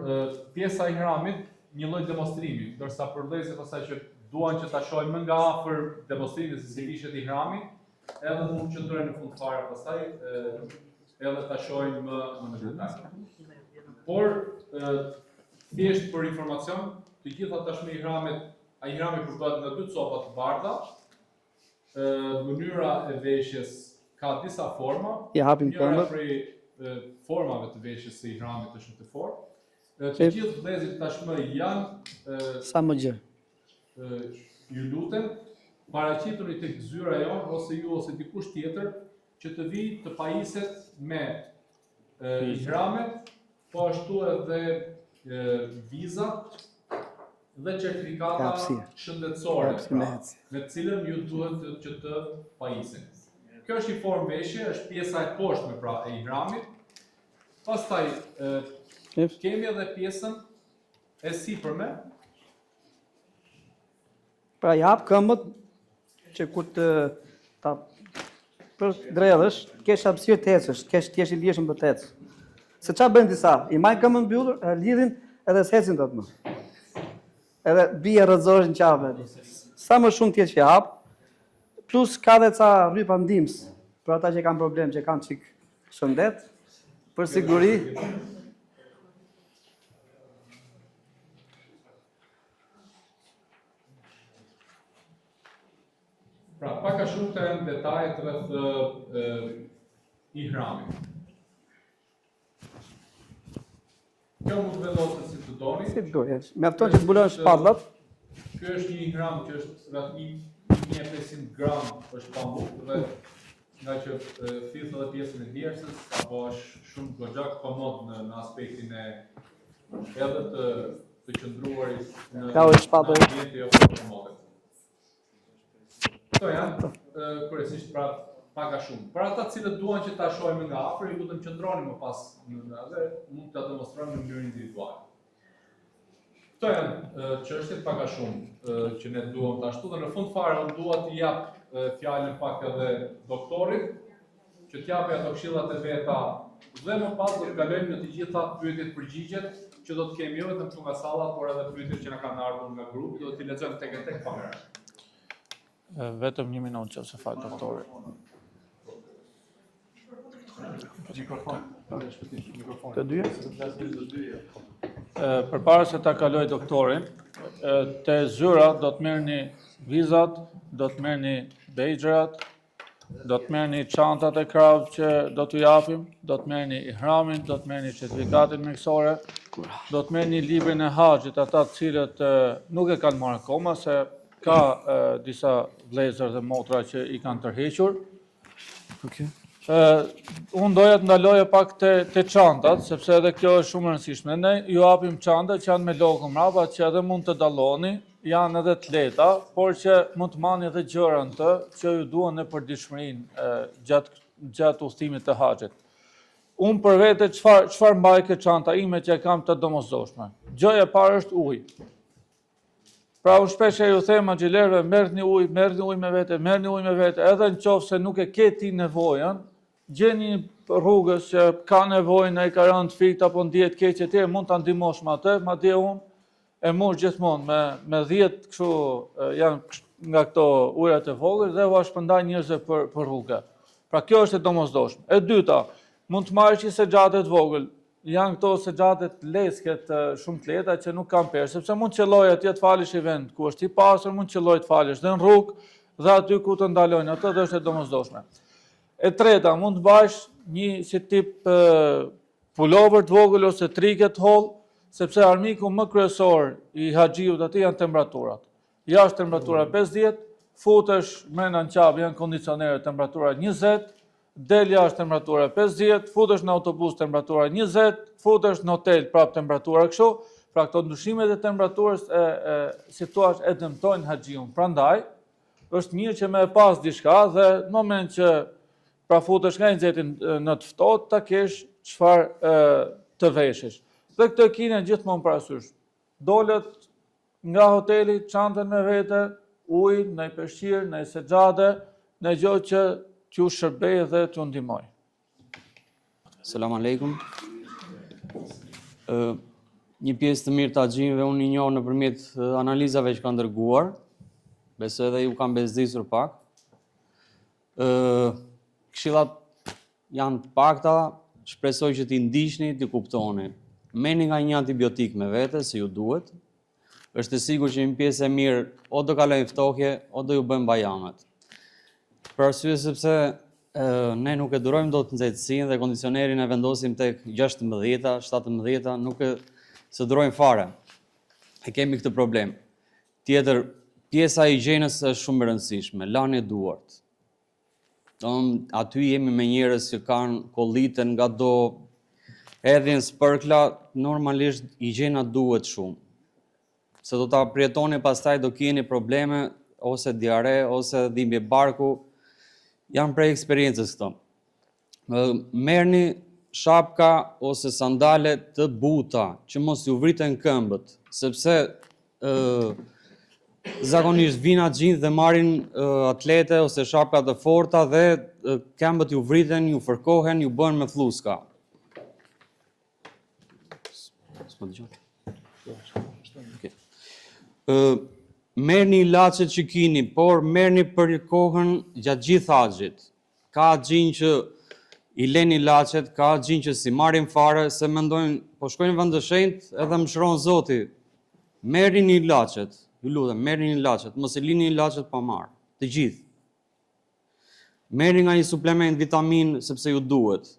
pjesa e ihramit, një lloj demonstrimi, ndërsa për vëllezërit pastaj që duan që ta shohin më nga afër demonstrimin se si vishet ihrami, edhe mund të qëndrojnë në fund fare pastaj edhe ta shohin më më në detaj. Por thjesht për informacion, të gjitha tashmë ihramet, a ihrami përbëhet nga dy copa të bardha. Ë mënyra e veshjes ka disa forma. I hapim këmbët. Njëra prej formave të veshjes së ihramit është në këtë formë. Të gjithë vëllezërit tashmë janë sa më gjerë. Ju lutem, paraqituni tek zyra jonë ose ju ose dikush tjetër që të vijë të pajiset me ihramet. Po ashtu edhe vizat dhe certifikata shëndetësore, pra, me të cilën ju duhet të, që të pajiseni. Kjo është një formë veshje, është pjesa e poshtme pra e ihramit. Pastaj e, kemi edhe pjesën e sipërme. Pra i hap këmbët që kur të ta përdredhësh, të kesh hapësirë të ecësh, të kesh të jesh i lirshëm për të ecë. Se ça bëjnë disa, i majnë këmbën mbyllur, e lidhin edhe s'ecin dot më. Edhe bie rrëzohesh në qafë. Sa më shumë të jesh i hap, plus ka dhe ca rrypa ndihmës për ata që kanë problem, që kanë çik shëndet, për siguri. Pra, pak a shumë këto janë detajet rreth ihramit. Kjo mund të vendoset si të doni. Si të doni. Mjafton që të mbulohen shpatullat. Ky është një ihram që është rreth 1500 gram është pambuk dhe nga që thith edhe pjesën e djersës, apo është shumë goxha komod në, në aspektin e edhe të të qëndruarit në Ka në ambiente jo komode. Këto janë kryesisht pra pak a shumë. Për ata të cilët duan që ta shohim nga afër, ju lutem qëndroni më pas në dhe mund ta demonstrojmë në mënyrë individuale. Këto janë çështjet pak a shumë që ne duam të ashtu dhe në fund fare unë dua t'i jap fjalën pak edhe doktorit që të japë ato këshillat e veta dhe më pas do të kalojmë në të gjitha pyetjet përgjigjet që do të kemi jo vetëm këtu nga salla, por edhe pyetjet që na kanë ardhur nga grupi, do t'i lexojmë tek e tek pa merak. Vetëm një minutë që se fal doktori. Mikrofon. Të dyja? Përpara se ta kaloj doktorin, te zyra do të merrni vizat, do të merrni bejxhrat, do të merrni çantat e krahut që do t'ju japim, do të merrni ihramin, do të merrni certifikatën mjekësore, do të merrni librin e haxhit, ata të cilët nuk e kanë marrë akoma se ka disa vëllezër dhe motra që i kanë tërhequr. Okej. Ë unë doja të ndaloja pak te te çantat, sepse edhe kjo është shumë e rëndësishme. Ne ju japim çanta që janë me logo mbrapa, që edhe mund të dalloni, janë edhe të lehta, por që mund të mbani edhe gjëra në të që ju duhen në përditshmërinë gjatë gjatë udhëtimit të haxhit. Unë për vete çfarë çfarë mbaj ke çanta ime që e kam të domosdoshme. Gjëja e parë është ujë. Pra unë shpesh ju them haxhilerëve, merrni ujë, merrni ujë me vete, merrni ujë me vete, edhe në qoftë se nuk e ke ti nevojën, gjeni rrugës që ka nevojë, në i ka rënë të fikët apo ndihet keq e tjerë, mund ta ndihmosh me atë, madje unë e mbush gjithmonë me me 10 kështu janë nga këto ujërat e vogël dhe ua shpërndaj njerëzve për për rrugë. Pra kjo është e domosdoshme. E dyta, mund të marrësh një sexhade të vogël, Janë këto sexhadet lecke shumë të lehta që nuk kanë peshë, sepse mund të qëllojë atje të falesh në vend ku është i pastër, mund të qëllojë të falesh dhe në rrugë dhe aty ku të ndalojnë atë dhe është e domosdoshme. E treta, mund të mbash një si tip pulover të vogël ose trike të hollë, sepse armiku më kryesor i haxhiut aty janë temperaturat. Jashtë temperatura 50, futesh mrena në Qabe janë kondicionerët temperatura 20, Del jashtë temperatura 50, futesh në autobus temperatura 20, futesh në hotel prap temperatura kështu, pra këto ndryshimet e temperaturës e, e si thua e dëmtojnë haxhiun. Prandaj është mirë që me e pas diçka dhe në moment që pra futesh nga i nxehti në të ftohtë, ta kesh çfarë të veshësh. Dhe këtë e kini gjithmonë parasysh. Dolët nga hoteli, çantën me vete, ujë, ndonjë peshqir, ndonjë sexhade, ndonjë gjë që t'ju shërbejë dhe t'ju ndihmojë. Selam aleikum. Ë një pjesë të mirë të haxhinjve unë i njoh nëpërmjet analizave që kanë dërguar. Besoj edhe ju kam bezdisur pak. Ë këshillat janë të pakta, shpresoj që t'i ndiqni, t'i kuptoni. Merrni nga një antibiotik me vete, se ju duhet. Është e sigurt që një pjesë e mirë o do kalojnë ftohje, o do ju bëjnë bajamet. Për arsye sepse e, ne nuk e durojmë dot nxehtësinë dhe kondicionerin e vendosim tek 16-a, 17-a, nuk e s'e durojmë fare. E kemi këtë problem. Tjetër, pjesa e higjienës është shumë e rëndësishme, lani duart. Domthon aty jemi me njerëz që kanë kolliten nga do. Hedhin spërkla, normalisht higjiena duhet shumë. Se do ta përjetoni pastaj do keni probleme ose diare ose dhimbje barku. Janë prej eksperiencës këto. Merrni shapka ose sandale të buta që mos ju vriten këmbët, sepse ë zakonisht vijnë haxhinjtë dhe marrin atlete ose shapka të forta dhe këmbët ju vriten, ju fërkohen, ju bëhen me flluska. S'më dëgjon? Okay. Ë merrni ilaçet që kini, por merrni për kohën gjatë gjithë haxhit. Ka haxhinj që i lënë ilaçet, ka haxhinj që s'i marrin fare, se mendojnë, po shkoj në vend të shenjtë edhe më shëron Zoti. Merrini ilaçet, ju lutem, merrini ilaçet, mos i lini ilaçet pa marrë, të gjithë. Merrni nga një suplement vitaminë sepse ju duhet.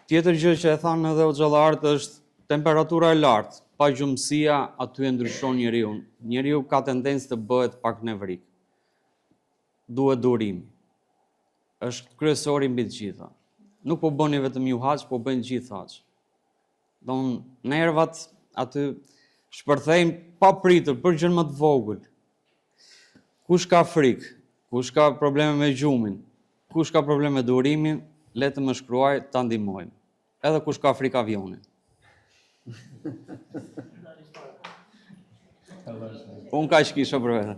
Tjetër gjë që e thanë edhe hoxhallarët është temperatura e lartë, pagjumësia aty e ndryshon njeriun. Njeriu ka tendencë të bëhet pak nevrik. Duhet durimi. Është kryesori mbi të gjitha. Nuk po bëni vetëm ju haxh, po bëjnë gjithë haxh. Don nervat aty shpërthejnë papritur për gjën më të vogël. Kush ka frikë, kush ka probleme me gjumin, kush ka probleme me durimin, le të më shkruaj ta ndihmojmë. Edhe kush ka frikë avionin. Unë kaq kisha për vete.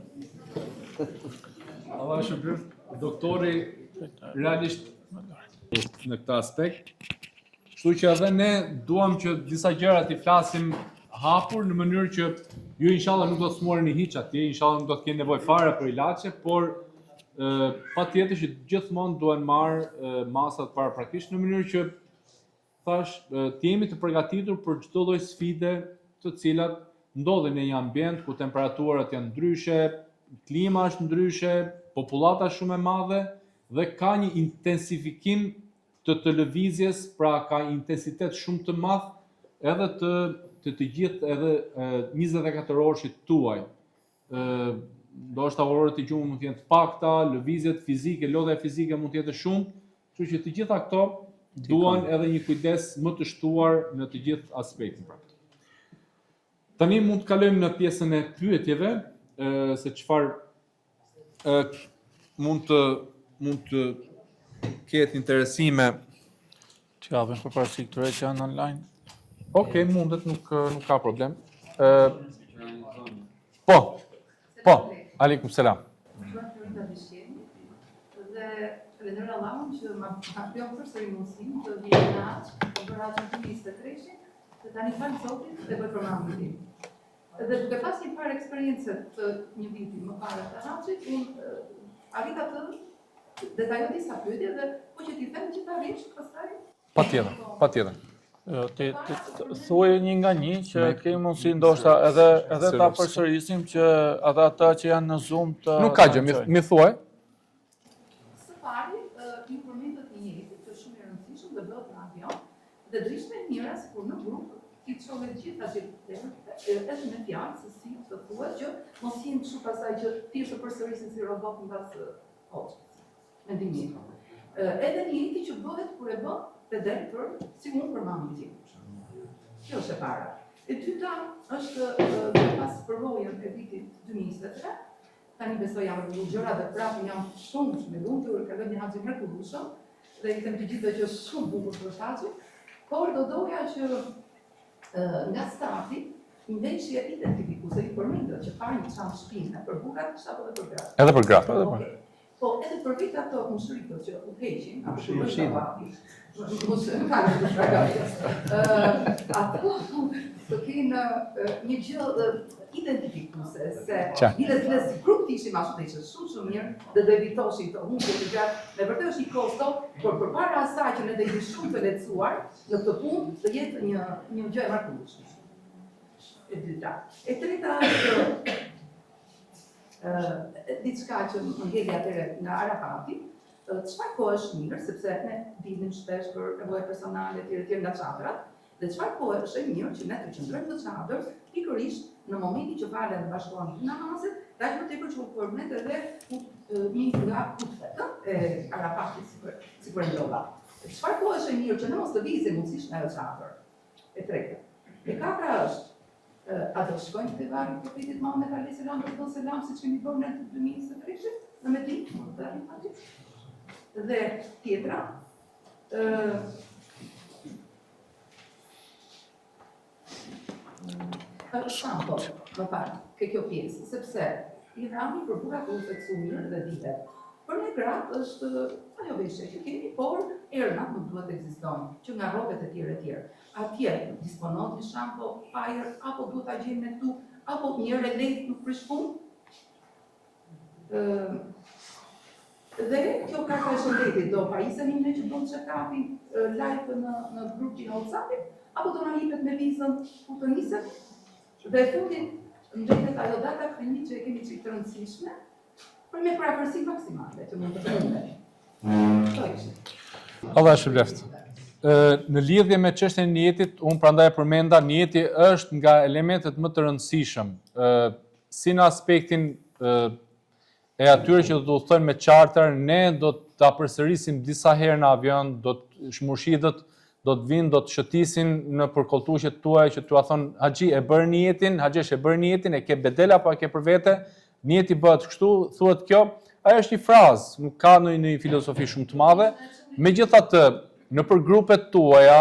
Allahu ju shpërbleftë, doktori realisht në këtë aspekt. Kështu që edhe ne duam që disa gjëra t'i flasim hapur në mënyrë që ju inshallah nuk do të smureni hiç atje, inshallah nuk do të keni nevojë fare për ilaçe, por patjetër që gjithmonë duhen marrë masat paraprakisht në mënyrë që thash të jemi të përgatitur për çdo lloj sfide të cilat ndodhin në një ambient ku temperaturat janë ndryshe, klima është ndryshe, popullata është shumë e madhe dhe ka një intensifikim të të lëvizjes, pra ka intensitet shumë të madh edhe të të të gjithë edhe 24 orëshit tuaj. Ë ndoshta orët e gjumit mund të jenë të pakta, lëvizjet fizike, lodhja fizike mund të jetë shumë, kështu që të gjitha këto duan edhe një kujdes më të shtuar në të gjithë aspektin. Pra. Tani mund të kalojmë në pjesën e pyetjeve, ë se çfarë ë mund të mund të ketë interesime. Të japim përparësi këtyre që janë online. Okej, okay, mundet, nuk nuk ka problem. Ë Po. Po. Aleikum selam. Dhe falënderoj Allahun që ma ka krijuar përsëri mundësinë të vij në haxh, të bëj haxhin 2023-shin, dhe tani falë Zotit e bëj për mamin tim. Dhe duke pas një farë eksperience të një viti më parë të haxhit, unë arrita të detajoj disa pyetje dhe po që t'i them gjitha rresht, pastaj Patjetër, patjetër. Jo, ti, ti thuaj një nga një që Me... kemi mundësi ndoshta edhe edhe ta përsërisim që edhe ata që janë në Zoom të Nuk ka gjë, mi, mi thuaj. Së pari, ju përmendët nijetin, që është shumë i rëndësishëm dhe bëhet në avion, Dhe do ishte e mira sikur në grup t'i çohet gjithë haxhilerëve edhe me fjalë se si të thuhet që mos jenë kështu pastaj që thjesht të përsërisin si robot mbas hoxhës. Mendimi im. Edhe nijeti që bëhet kur e bën dhe del për si unë për mamin tim. Kjo është e para. E dyta është duke pas përvojën e vitit 2023, tani besoj janë rregullu gjëra dhe prapë jam shumë shumë e lumtur, kaloj një haxh i mrekullueshëm, dhe i them të gjithëve që është shumë bukur të bësh haxhin, por do doja që nga stafi një veshje identifikuese, ju përmendët që ka një çantë shpine për burrat është apo edhe për gratë? Edhe për gratë. Edhe për. Po, edhe për vetë ato mushrikët që udhëheqin, apo që bëjnë tavafi, mos e falë të shpagajës. Ato të kenë një gjë identifikuese, se bile bile si grup të ishim ashtu të ishte shumë shumë mirë dhe do evitoshim të humbje të gjëra. Me vërtet është një kosto, por përpara asaj që ne të jemi shumë të lehtësuar në këtë punë, të jetë një një gjë e mrekullueshme. E dyta. E treta është ë diçka që më ngeli atëherë nga Arafati, çfarë kohë është mirë, sepse ne dilnim shpesh për nevoja personale etj etj nga çadrat, Dhe çfarë kohe është e mirë që ne të qëndrojmë në çadër, pikërisht në momentin që falen dhe bashkohen dy namazet, dhe aq më tepër që u përmend edhe një nga hutbet e Arafatit, sikur sikur e ndova. Çfarë kohe është e mirë që ne mos lëvizim mundësisht nga ajo çadër? E treta. E katra është, a do shkojmë te varri i profetit Muhammed alayhis salam për të thënë selam siç kemi bërë në 2023-shin në Medinë, mund të arrijmë aty. Dhe tjetra, ë Shampo, më fal, ke kjo pjesë, sepse ihrami për burrat u theksu mirë dhe dihet. Për ne gratë është ajo veshja që kemi, por erërat nuk duhet të ekzistojnë, që nga rrobet e tjerë e tjerë. Atje disponohet një shampo pa erë, apo duhet ta gjejmë ne këtu, apo një erë e lehtë nuk prish punë? Ë Dhe kjo karta e shëndetit, do pajisemi ne që bëmë check-upin live në në grupin e WhatsApp-it, apo do na jepet me vizën kur të nisemi? Dhe e fundit mbetet ajo data kthimit që e kemi çik të rëndësishme, për me përafërsi maksimale që mund të bëjmë. Këto ishin. Allah e shpërbleftë. Në lidhje me çështjen e nijetit, unë prandaj e përmenda, nijeti është nga elementet më të rëndësishëm, si në aspektin e atyre që do të udhëtojnë me charter, ne do ta përsërisim disa herë në avion, do të murshidët do të vinë, do të shëtisin nëpër kolltuqet tuaja që t'ua thonë haxhi e bëre nijetin, haxhesh e bëre nijetin, e ke bedel apo e ke për vete, nijeti bëhet kështu, thuhet kjo, ajo është një frazë, nuk ka ndonjë një filozofi shumë të madhe. Megjithatë, nëpër grupet tuaja,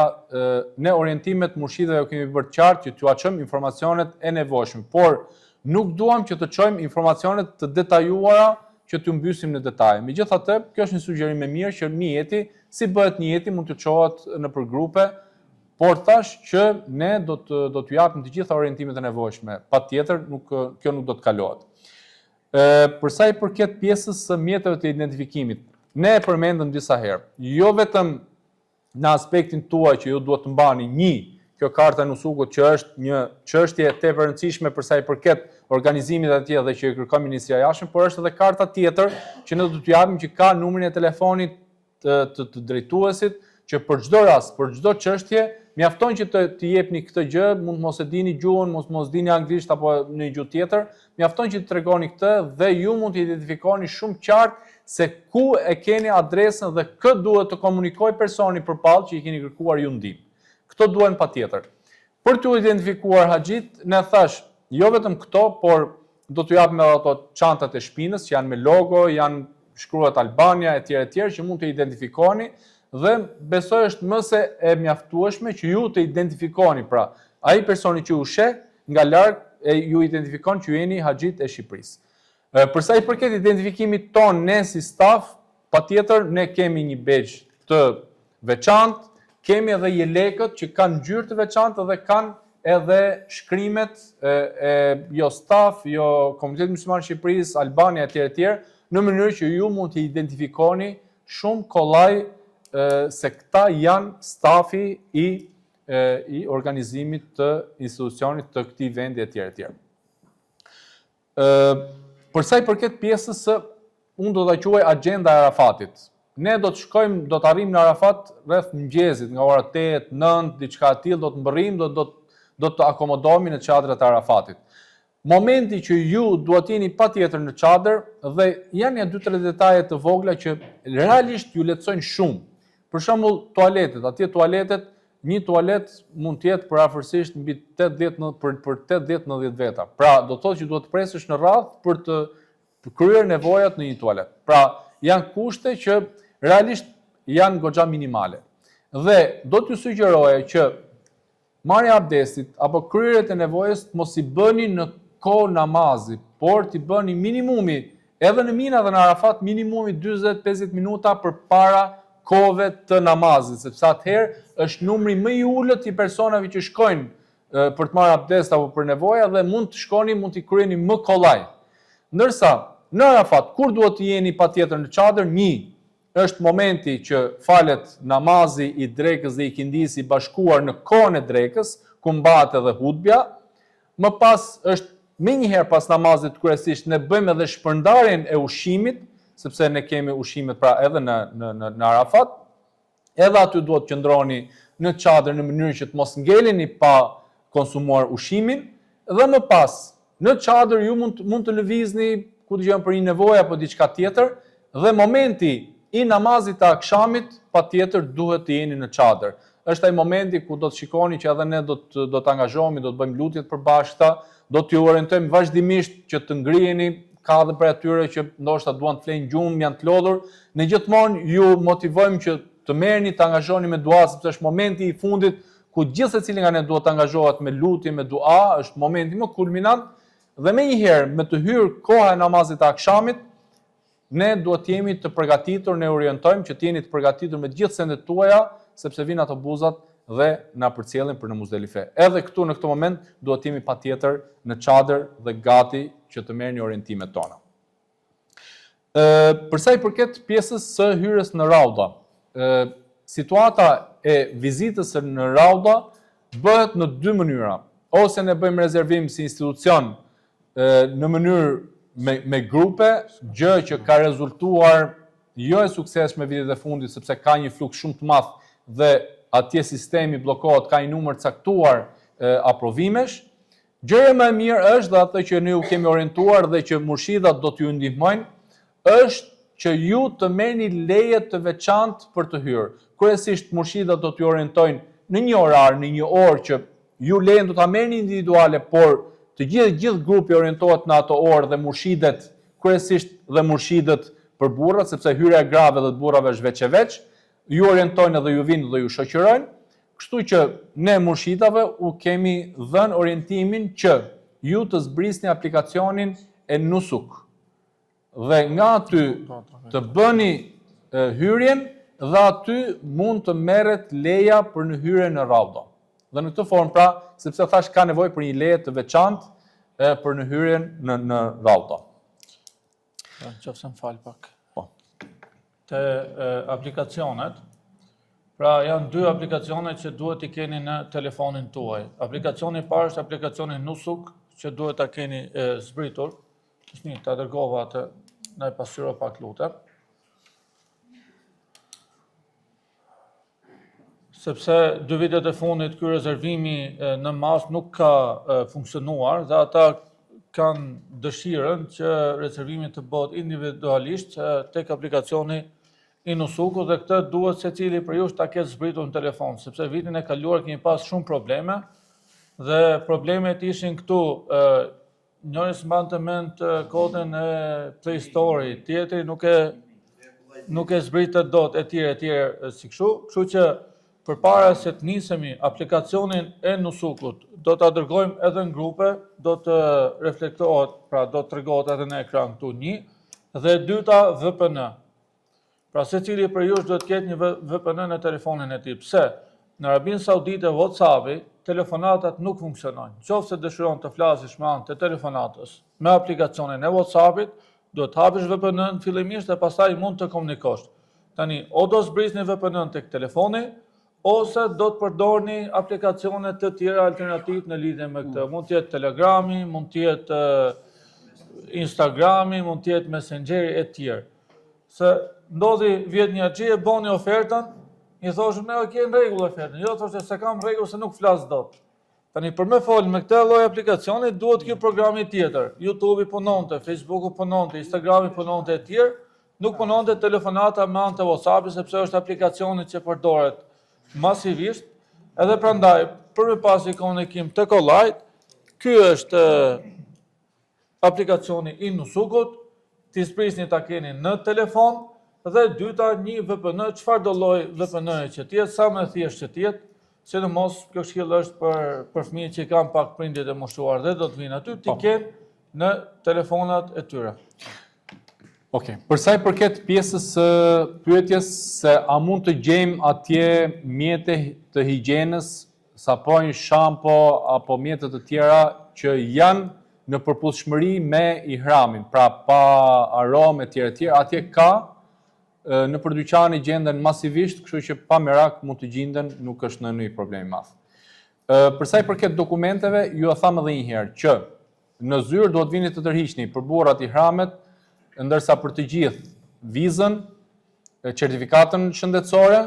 ne orientimet murshidëve ju kemi bërë të qartë që t'jua çojmë informacionet e nevojshme, por Nuk duam që të çojmë informacione të detajuara që t'ju mbysim në detaje. Megjithatë, kjo është një sugjerim e mirë që nijeti, si bëhet nijeti, mund t'ju çohet nëpër grupe, por thashë që ne do të do t'ju japim të gjitha orientimet e nevojshme. Patjetër, nuk kjo nuk do të kalohet. Ë, për sa i përket pjesës së mjeteve të identifikimit, ne e përmendëm disa herë. Jo vetëm në aspektin tuaj që ju duhet të mbani një, kjo karta e Nusukut që është një çështje tepër e rëndësishme për sa i përket organizimit atje dhe që e kërkon Ministria e Jashtme, por është edhe karta tjetër që ne do t'ju japim që ka numrin e telefonit të, të, të drejtuesit, që për çdo rast, për çdo çështje, mjafton që të, të jepni këtë gjë, mund të mos e dini gjuhën, mund të mos dini anglisht apo një gjuhë tjetër, Mjafton që të tregoni këtë dhe ju mund të identifikoni shumë qartë se ku e keni adresën dhe kë duhet të komunikojë personi përballë që i keni kërkuar ju ndihmë. Këto duhen patjetër. Për t'u identifikuar haxhit, ne thashë, jo vetëm këto, por do t'ju japim edhe ato çantat e shpinës që janë me logo, janë shkruhet Albania etj etj që mund të identifikoheni dhe besoj është më se e mjaftueshme që ju të identifikoheni, pra ai personi që ju sheh nga larg e ju identifikon që ju jeni haxhit e Shqipërisë. Për sa i përket identifikimit tonë ne si staf, patjetër ne kemi një bexh të veçantë, kemi edhe jelekët që kanë ngjyrë të veçantë dhe kanë edhe shkrimet e, e jo staf, jo Komuniteti Mysliman i Shqipërisë, Albania etj etj, në mënyrë që ju mund të identifikoni shumë kollaj e, se këta janë stafi i i organizimit të institucionit të këtij vendi etj etj. Ë për sa i përket pjesës së unë do ta quaj agjenda e Arafatit. Ne do të shkojmë, do të arrijmë në Arafat rreth mëngjesit, nga ora 8, 9, diçka e tillë, do të mbërrijmë, do do do të akomodohemi në çadrat e Arafatit. Momenti që ju duhet të jeni patjetër në çadër dhe janë ja dy tre detaje të vogla që realisht ju lehtësojnë shumë. Për shembull, tualetet, atje tualetet, një tualet mund të jetë përafërsisht mbi 80 në për për 80-90 veta. Pra, do të thotë që duhet të presësh në radhë për të kryer nevojat në një tualet. Pra, janë kushte që realisht janë goxha minimale. Dhe do t'ju sugjeroja që Marrja e abdestit apo kryerjet e nevojës të mos i bëni në kohë namazi, por t'i bëni minimumi edhe në Mina dhe në Arafat minimumi 40-50 minuta përpara kohëve të namazit, sepse atëherë është numri më i ulët i personave që shkojnë për të marrë abdest apo për nevoja dhe mund të shkoni, mund t'i kryeni më kollaj. Ndërsa në Arafat kur duhet të jeni patjetër në çadër, një Është momenti që falet namazi i drekës dhe ikindisë i bashkuar në kohën e drekës, ku mbahet edhe hutbja. Më pas është menjëherë pas namazit kryesisht ne bëjmë edhe shpërndarjen e ushqimit, sepse ne kemi ushqimet pra edhe në në në, në Arafat. Edhe aty duhet të qëndroni në çadër në mënyrë që të mos ngeleni pa konsumuar ushqimin dhe më pas në çadër ju mund mund të lëvizni ku dëgjon për një nevojë apo diçka tjetër dhe momenti i namazit të akshamit, patjetër duhet të jeni në çadër. Është ai momenti ku do të shikoni që edhe ne do të do të angazhohemi, do të bëjmë lutje të përbashkëta, do t'ju orientojmë vazhdimisht që të ngriheni, ka edhe prej atyre që ndoshta duan të flejnë gjumë, janë të lodhur. Ne gjithmonë ju motivojmë që të merrni, të angazhoheni me dua, sepse është momenti i fundit ku gjithsecili nga ne duhet të angazhohet me lutje, me dua, është momenti më kulminant dhe menjëherë me të hyrë koha e namazit të akshamit, Ne duhet të jemi të përgatitur, ne orientojmë që të jeni të përgatitur me të gjithë sendet tuaja, sepse vijnë autobuzat dhe na përcjellin për në Muzdelife. Edhe këtu në këtë moment duhet të jemi patjetër në çadër dhe gati që të merrni orientimet tona. Ë për sa i përket pjesës së hyrjes në Rauda, ë situata e vizitës në Rauda bëhet në dy mënyra. Ose ne bëjmë rezervim si institucion në mënyrë me, me grupe, gjë që ka rezultuar jo e suksesshme vitet e fundit sepse ka një fluks shumë të madh dhe atje sistemi bllokohet, ka një numër të caktuar aprovimesh. Gjëja më e mirë është dhe atë që ne ju kemi orientuar dhe që murshidat do t'ju ndihmojnë, është që ju të merrni leje të veçantë për të hyrë. Kryesisht murshidat do t'ju orientojnë në një orar, në një orë që ju lejen do ta merrni individuale, por të gjithë gjithë grupi orientohet në ato orë dhe murshidet, kryesisht dhe murshidët për burrat, sepse hyrja e grave dhe të burrave është veç e veç, ju orientojnë edhe ju vijnë dhe ju shoqërojnë. Kështu që ne murshidave u kemi dhënë orientimin që ju të zbrisni aplikacionin e Nusuk. Dhe nga aty të bëni hyrjen dhe aty mund të merret leja për në hyrje në Rauda. Dhe në këtë formë pra, sepse thashë ka nevojë për një leje të veçantë për në hyrjen në në Rauda. Po, në qoftë se më fal pak. Po. Te e, aplikacionet, pra janë dy aplikacione që duhet t'i keni në telefonin tuaj. Aplikacioni i parë është aplikacioni Nusuk, që duhet ta keni e, zbritur. Një, ta dërgova atë, na e pasqyro pak lutem. Sepse dy vitet e fundit ky rezervimi në masë nuk ka funksionuar dhe ata kanë dëshirën që rezervimi të bëhet individualisht tek aplikacioni i Nusukut dhe këtë duhet secili prej jush ta ketë zbritur në telefon, sepse vitin e kaluar kemi pas shumë probleme dhe problemet ishin këtu Njëri s'mbante mend kodin e Play Store-it, tjetri nuk e nuk e zbritte dot etj etj si kështu, kështu që përpara se të nisemi aplikacionin e Nusukut, do ta dërgojmë edhe në grupe, do të reflektohet, pra do të tregohet edhe në ekran këtu një, dhe e dyta VPN. Pra secili prej jush duhet të ketë një VPN në telefonin e tij. Pse? Në Arabinë Saudite WhatsAppi, telefonatat nuk funksionojnë. Qoftë se dëshiron të flasësh me anë të telefonatës, me aplikacionin e WhatsAppit, duhet të hapësh VPN-n fillimisht dhe pastaj mund të komunikosh. Tani, o do zbrisni VPN-n tek telefoni, ose do të përdorni aplikacione të tjera alternativë në lidhje me këtë. Mm. Mund të jetë Telegrami, mund të jetë Instagrami, mund të jetë Messengeri e tjerë. Se ndodhi vjet një haxhi e boni ofertën, i thoshim ne ok në rregull ofertën. Jo thoshte s'e kam rregull se nuk flas dot. Tani për me fol me këtë lloj aplikacioni duhet ky programi tjetër. YouTube-i punonte, Facebook-u punonte, Instagrami punonte e tjerë, nuk punonte telefonata me anë të WhatsApp-it sepse është aplikacioni që përdoret masivisht. Edhe prandaj për me pas një komunikim të kollajt, ky është aplikacioni i Nusukut, t'i zbrisni ta keni në telefon dhe e dyta një VPN, çfarëdo lloj VPN-je që të jetë, sa më e thjeshtë që të jetë, sidomos kjo këshillë është për për fëmijët që i kanë pak prindërit e moshuar dhe do të vinë aty, t'i po. kenë në telefonat e tyre. Ok, për sa i përket pjesës së pyetjes se a mund të gjejmë atje mjete të higjienës sapun, shampo apo mjete të tjera që janë në përputhshmëri me ihramin, pra pa aromë etj etj, atje ka nëpër dyqane gjenden masivisht, kështu që pa merak mund të gjinden, nuk është ndonjë problem i madh. Për sa i përket dokumenteve, ju e thamë edhe një herë që në zyrë duhet vini të tërhiqni për burrat ihramet, ndërsa për të gjithë vizën, certifikatën shëndetësore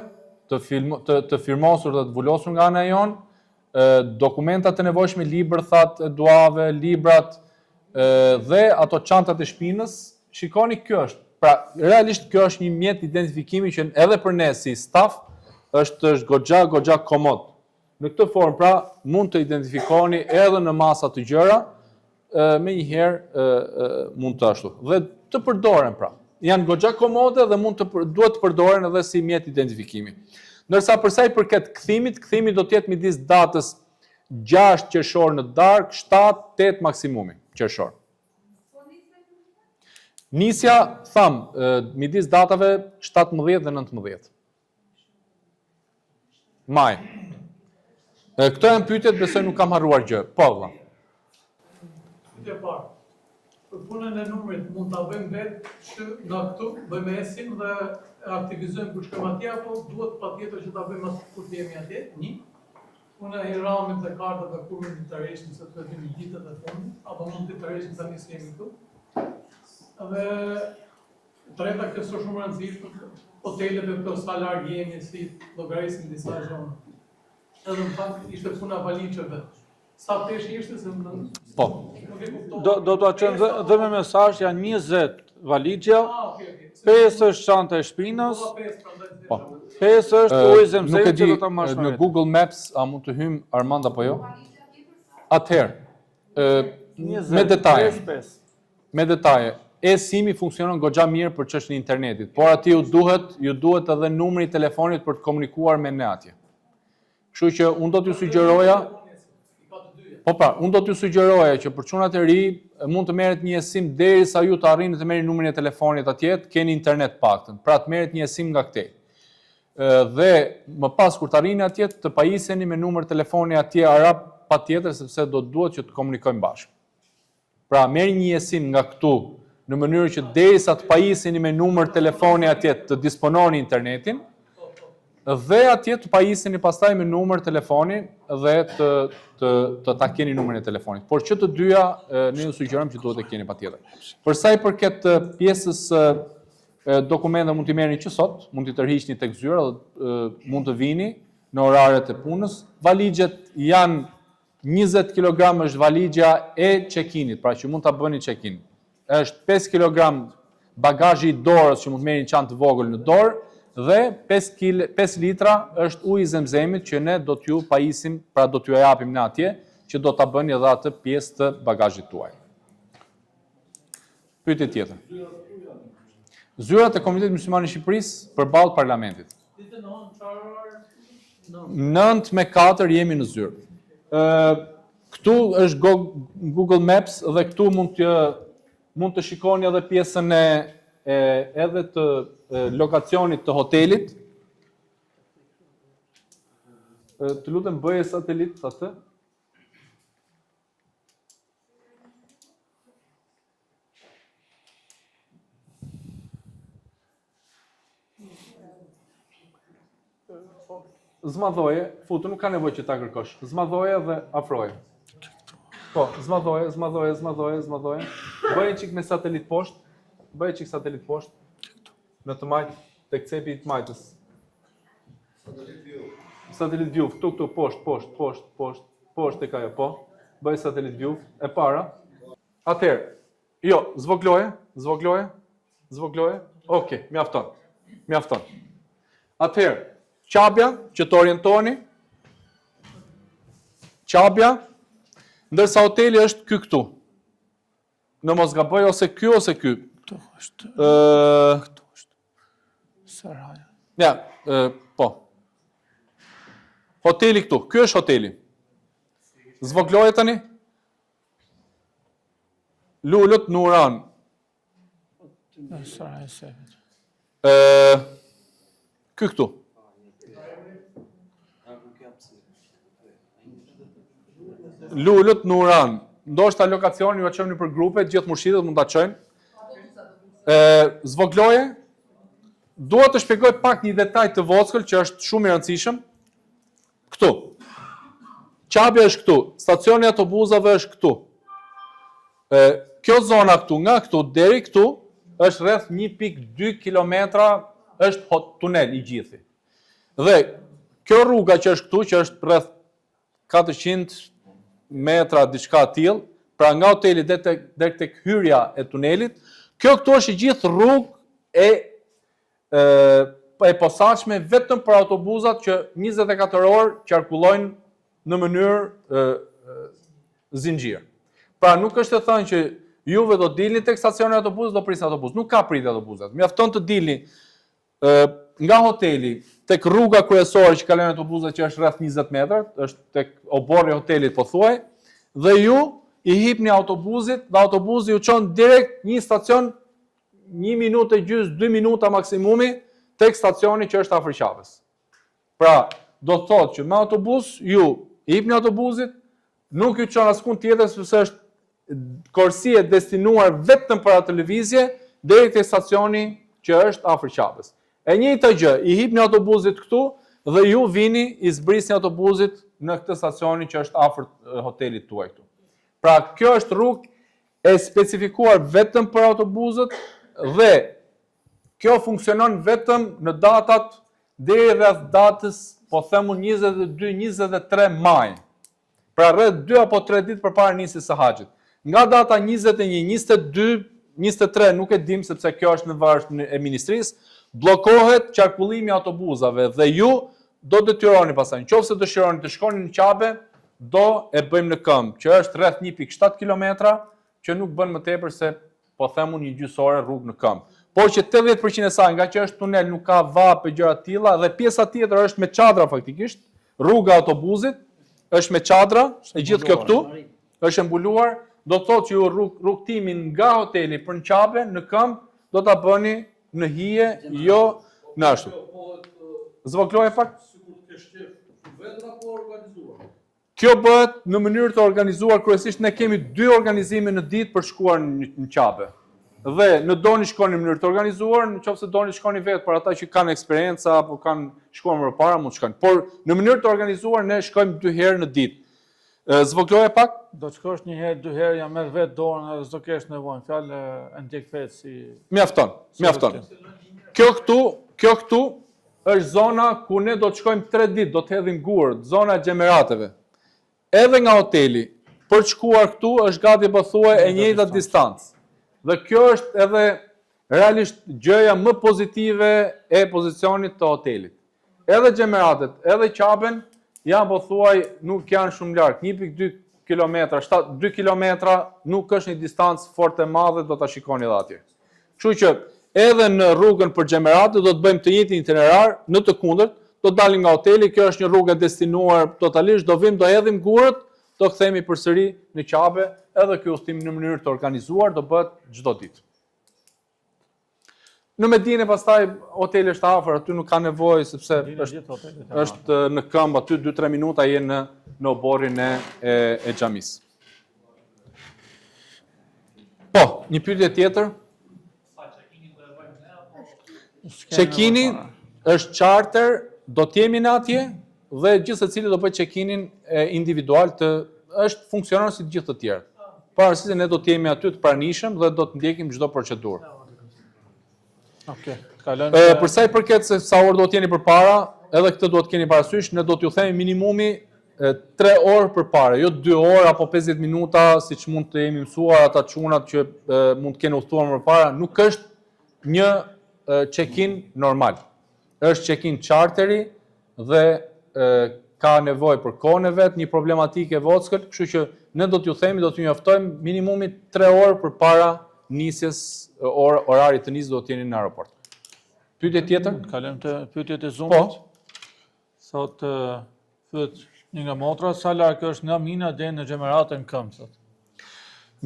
të, film, të, të firmosur dhe të vulosur nga ana jonë, dokumentat e nevojshme, libërthat e duave, librat dhe ato çantat e shpinës, shikoni kjo është. Pra, realisht kjo është një mjet identifikimi që edhe për ne si staf është është goxha goxha komod. Në këtë formë pra mund të identifikoheni edhe në masa të gjera, menjëherë mund të ashtu. Dhe të përdoren pra. Janë goxha komode dhe mund të duhet të përdoren edhe si mjet identifikimi. Ndërsa për sa i përket kthimit, kthimi do të jetë midis datës 6 qershor në darkë, 7, 8 maksimumi qershor. Nisja, thamë, midis datave 17 dhe 19. Maj. Këto janë pyetjet, besoj nuk kam harruar gjë. Po, vëlla. Pyetja e parë. Për punën e numrit mund ta bëjmë vetë që nga këtu, bëjmë eSIM dhe e aktivizojmë kur shkojmë atje apo duhet patjetër që ta bëjmë atë kur të jemi atje? Një. Puna e ihramit dhe kartave kur mund t'i tërheqim se duhet jemi ditët e fundit, apo mund t'i tërheqim tani se jemi këtu. Dhe E treta, kjo s'është shumë e rëndësishme, hotelet e këto sa larg jemi, si llogarisim disa gjëra. Edhe në fakt ishte puna e valixheve. Sa peshë ishte se më Po. nuk e kuptova. Do do t'ua çojmë dhe, dhe me mesazh janë 20 valixhja, Ah, okay, okay. 5 është çanta e shpinës, Kuptova pesë, prandaj Po. 5 është uji Nuk e zemzemit di që do ta marrësh me në vete. Google Maps a mund të hym Armand apo jo? Atëherë, ë 20, me detaje. 5, 5. Me detaje, e-SIM-i funksionon goxha mirë për çështjen e internetit, por aty ju duhet, ju duhet edhe numri i telefonit për të komunikuar me ne atje. Kështu që unë do t'ju sugjeroja, Po pra, unë do t'ju sugjeroja që për çunat e ri mund të merret një eSIM derisa ju të arrini të merrni numrin e telefonit atje, të keni internet paktën. Pra të merret një eSIM nga këtej. Dhe më pas kur të arrini atje të pajiseni me numër telefoni atje arab patjetër sepse do të duhet që të komunikojmë bashkë. Pra, merrni një eSIM nga këtu, në mënyrë që derisa të pajiseni me numër telefoni atje të dispononi internetin, dhe atje të pajiseni pastaj me numër telefoni dhe të të të ta keni numrin e telefonit. Por që të dyja ne ju sugjerojmë që duhet të keni patjetër. Për sa i përket pjesës së dokumenteve mund t'i merrni që sot, mund t'i tërhiqni tek zyra dhe mund të vini në oraret e punës. Valixhet janë 20 kilogram është valixhja e check-init, pra që mund ta bëni check-in. Është 5 kilogram bagazhi i dorës që mund të merrni një çantë të vogël në dorë dhe 5 kil, 5 litra është uji i zemzemit që ne do t'ju pajisim, pra do t'ju japim ne atje, që do ta bëni edhe atë pjesë të bagazhit tuaj. Pyetje tjetër. Zyrat e Komitetit Musliman i Shqipërisë përballë parlamentit. 9 me 4 jemi në zyrë. Ë këtu është Google Maps dhe këtu mund të mund të shikoni edhe pjesën e, e edhe të e, lokacionit të hotelit. E, të lutem bëje satelit atë. Zmadhoje, futu, nuk ka nevojë që ta kërkosh. Zmadhoje dhe afroje. Po, zmadhoje, zmadhoje, zmadhoje, zmadhoje. Bëje çik me satelit poshtë. Bëje çik satelit poshtë. Në të majtë, tek cepi i të majtës. Satelit view. Satelit view, këtu, këtu, poshtë, poshtë, poshtë, poshtë, poshtë tek ajo, po. Bëj satelit view, e para. Atëherë, jo, zvogloje, zvogloje, zvogloje. Okej, mjafton. Mjafton. Atëherë, Qabja që të orientoheni. Qabja, ndërsa hoteli është ky këtu. Në mos gaboj ose ky ose ky. Këtu është. Ë, këtu është. Saraja. Ja, ë, po. Hoteli këtu, ky është hoteli. Zvogloje tani. Lulët Nuran. Ë ky këtu. Lulët Nuran. Ndoshta lokacionin jua çojmë nëpër grupe, gjithë murshidët mund ta çojnë. Ë zvogloje. Dua të shpjegoj pak një detaj të vockël që është shumë i rëndësishëm. Këtu. Qabja është këtu, stacioni i autobusave është këtu. E, kjo zona këtu, nga këtu deri këtu, është rreth 1.2 kilometra, është hot tunel i gjithi. Dhe kjo rruga që është këtu, që është rreth 400 metra diçka e tillë, pra nga hoteli deri tek deri tek hyrja e tunelit, kjo këtu është i gjithë rrugë e e, e posaçme vetëm për autobuzat që 24 orë qarkullojnë në mënyrë e, zinxhir. Pra nuk është e thënë që juve do dilni tek stacioni i autobuzit, do prisni autobuz. Nuk ka pritje autobuzat. Mjafton të dilni nga hoteli tek rruga kryesore që kalojnë autobuzat që është rreth 20 metra, është tek oborri i hotelit pothuaj, dhe ju i hipni autobuzit dhe autobuzi ju çon direkt një stacion një minutë e gjys, dy minuta maksimumi tek stacioni që është afër Qabes. Pra, do të thotë që me autobus ju i hipni autobuzit, nuk ju çon askund tjetër sepse është korsi e destinuar vetëm për atë lëvizje deri te stacioni që është afër Qabes. E njëjta gjë, i hipni autobuzit këtu dhe ju vini i zbrisni autobuzit në këtë stacionin që është afër hotelit tuaj këtu. Pra, kjo është rrugë e specifikuar vetëm për autobuzët dhe Kjo funksionon vetëm në datat deri rreth datës, po them unë 22, 23 maj. Pra rreth 2 apo 3 ditë përpara nisjes së haxhit. Nga data 21, 22, 23 nuk e dim sepse kjo është në varësi e ministrisë, bllokohet qarkullimi i autobuzave dhe ju do detyroheni pastaj, në qoftë se dëshironi të shkoni në Qabe, do e bëjmë në këmbë, që është rreth 1.7 kilometra, që nuk bën më tepër se po them unë një gjysë ore rrugë në këmbë. Por që 80% e saj, nga që është tunel, nuk ka vapë e gjëra të tilla dhe pjesa tjetër është me çadra faktikisht, rruga e autobuzit është me çadra, e gjithë kjo këtu është e mbuluar, do të thotë që ju rrug, rrugëtimin nga hoteli për në Qabe në këmbë do ta bëni në hije, jo në ashtu. Zvogëloje pak. Sikur të kesh qejf, vetë apo organizuar? Kjo bëhet në mënyrë të organizuar kryesisht ne kemi dy organizime në ditë për të shkuar në, në Qabe. Dhe në doni shkoni në mënyrë të organizuar, në qoftë se doni shkoni vetë për ata që kanë eksperienca apo kanë shkuar më parë mund të shkojnë. Por në mënyrë të organizuar ne shkojmë dy herë në ditë. Zvogëloje pak? Do të shkosh një herë, dy herë, ja merr vetë dorën edhe s'do kesh nevojë. Fjalë e ndjek vetë si Mjafton, mjafton. Kjo këtu, kjo këtu Është zona ku ne do të shkojmë 3 ditë, do të hedhim gurët, zona e xhemerateve. Edhe nga hoteli, për të shkuar këtu është gati pothuaj e njëjta distancë. Dhe kjo është edhe realisht gjëja më pozitive e pozicionit të hotelit. Edhe xhemeratet, edhe Qaben janë pothuaj nuk janë shumë larg, 1.2 kilometra, 7, 2 kilometra nuk është një distancë fort e madhe, do ta shikoni edhe atje. Kështu që edhe në rrugën për xhemerate do të bëjmë të njëjtin itinerar, në të kundërt, do të dalim nga hoteli, kjo është një rrugë e destinuar totalisht, do vim, do hedhim gurët, do kthehemi përsëri në Qabe, edhe ky udhëtim në mënyrë të organizuar do bëhet çdo ditë. Në Medine pastaj hoteli është afër, aty nuk ka nevojë sepse është është në këmbë aty 2-3 minuta je në në oborrin e e, e xhamisë. Po, një pyetje tjetër? Check-ini është charter, do të jemi ne atje dhe gjithsecili do bëjë check-inin individual të është funksionon si të gjithë të tjerët. Pavarësisht se ne do të jemi aty të pranishëm dhe do të ndjekim çdo procedurë. Okej, kalojmë. Për sa i përket se sa orë do të jeni përpara, edhe këtë duhet të keni parasysh, ne do t'ju themi minimumi 3 orë përpara, jo 2 orë apo 50 minuta, siç mund të jemi mësuar ata çunat që mund të kenë udhëtuar më përpara, nuk është një check-in normal. Është check-in charteri dhe ka nevojë për kohën e vet, një problematikë e vockël, kështu që ne do t'ju themi, do t'ju njoftojmë minimumi 3 orë përpara nisjes, or, orarit të nisjes do të jeni në aeroport. Pyetje tjetër? Kalojmë te pyetjet e Zoom-it. Po. Sot pyet një nga motrat, sa larg është nga Mina deri në Xhemerate në këmbë sot?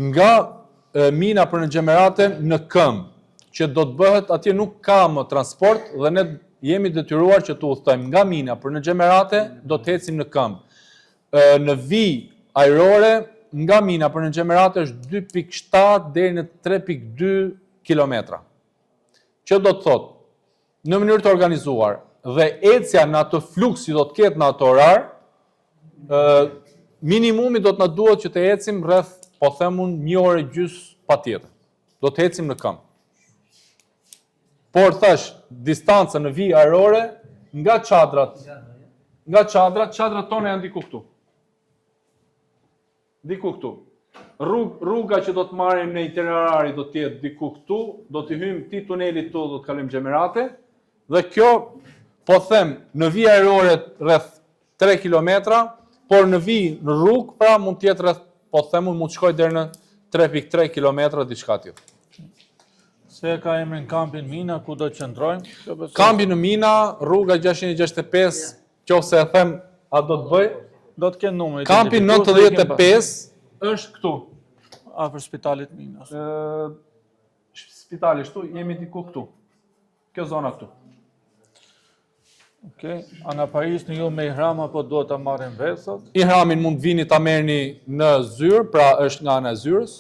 Nga Mina për në Xhemerate në këmbë, që do të bëhet atje nuk ka më transport dhe ne jemi detyruar që të udhëtojmë nga Mina për në Xhemerate, do të ecim në këmbë. Në vijë ajrore nga Mina për në Xhemerate është 2.7 deri në 3.2 kilometra. Që do të thotë, në mënyrë të organizuar dhe ecja në atë fluks që do të ketë në atë orar, ë minimumi do të na duhet që të ecim rreth, po them unë, një orë e gjys patjetër. Do të ecim në këmbë. Por thash, distanca në vijë ajrore nga çadrat, nga çadrat, çadrat tona janë diku këtu. Diku këtu. Rrug, rruga që do të marrim në itinerari do të jetë diku këtu, do t'i hyjmë këtij tuneli këtu, do të kalojmë Xhemerate dhe kjo po them në vijë ajrore rreth 3 kilometra, por në vijë në rrugë pra mund të jetë rreth po them unë mund të shkojë deri në 3.3 kilometra diçka tillë. Se e ka emrin kampin Mina, ku do të qëndrojmë? Kampi në Mina, rruga 665, qoftë se e them, a do të bëj? Do të kenë numër. Kampi 95 është këtu. Afër spitalit Minas. Ë spitali këtu, jemi diku këtu. Kjo zona këtu. Okej, a na pajisni ju me ihram apo duhet ta marrim vetë sot? Ihramin mund të vini ta merrni në zyrë, pra është nga ana e zyrës.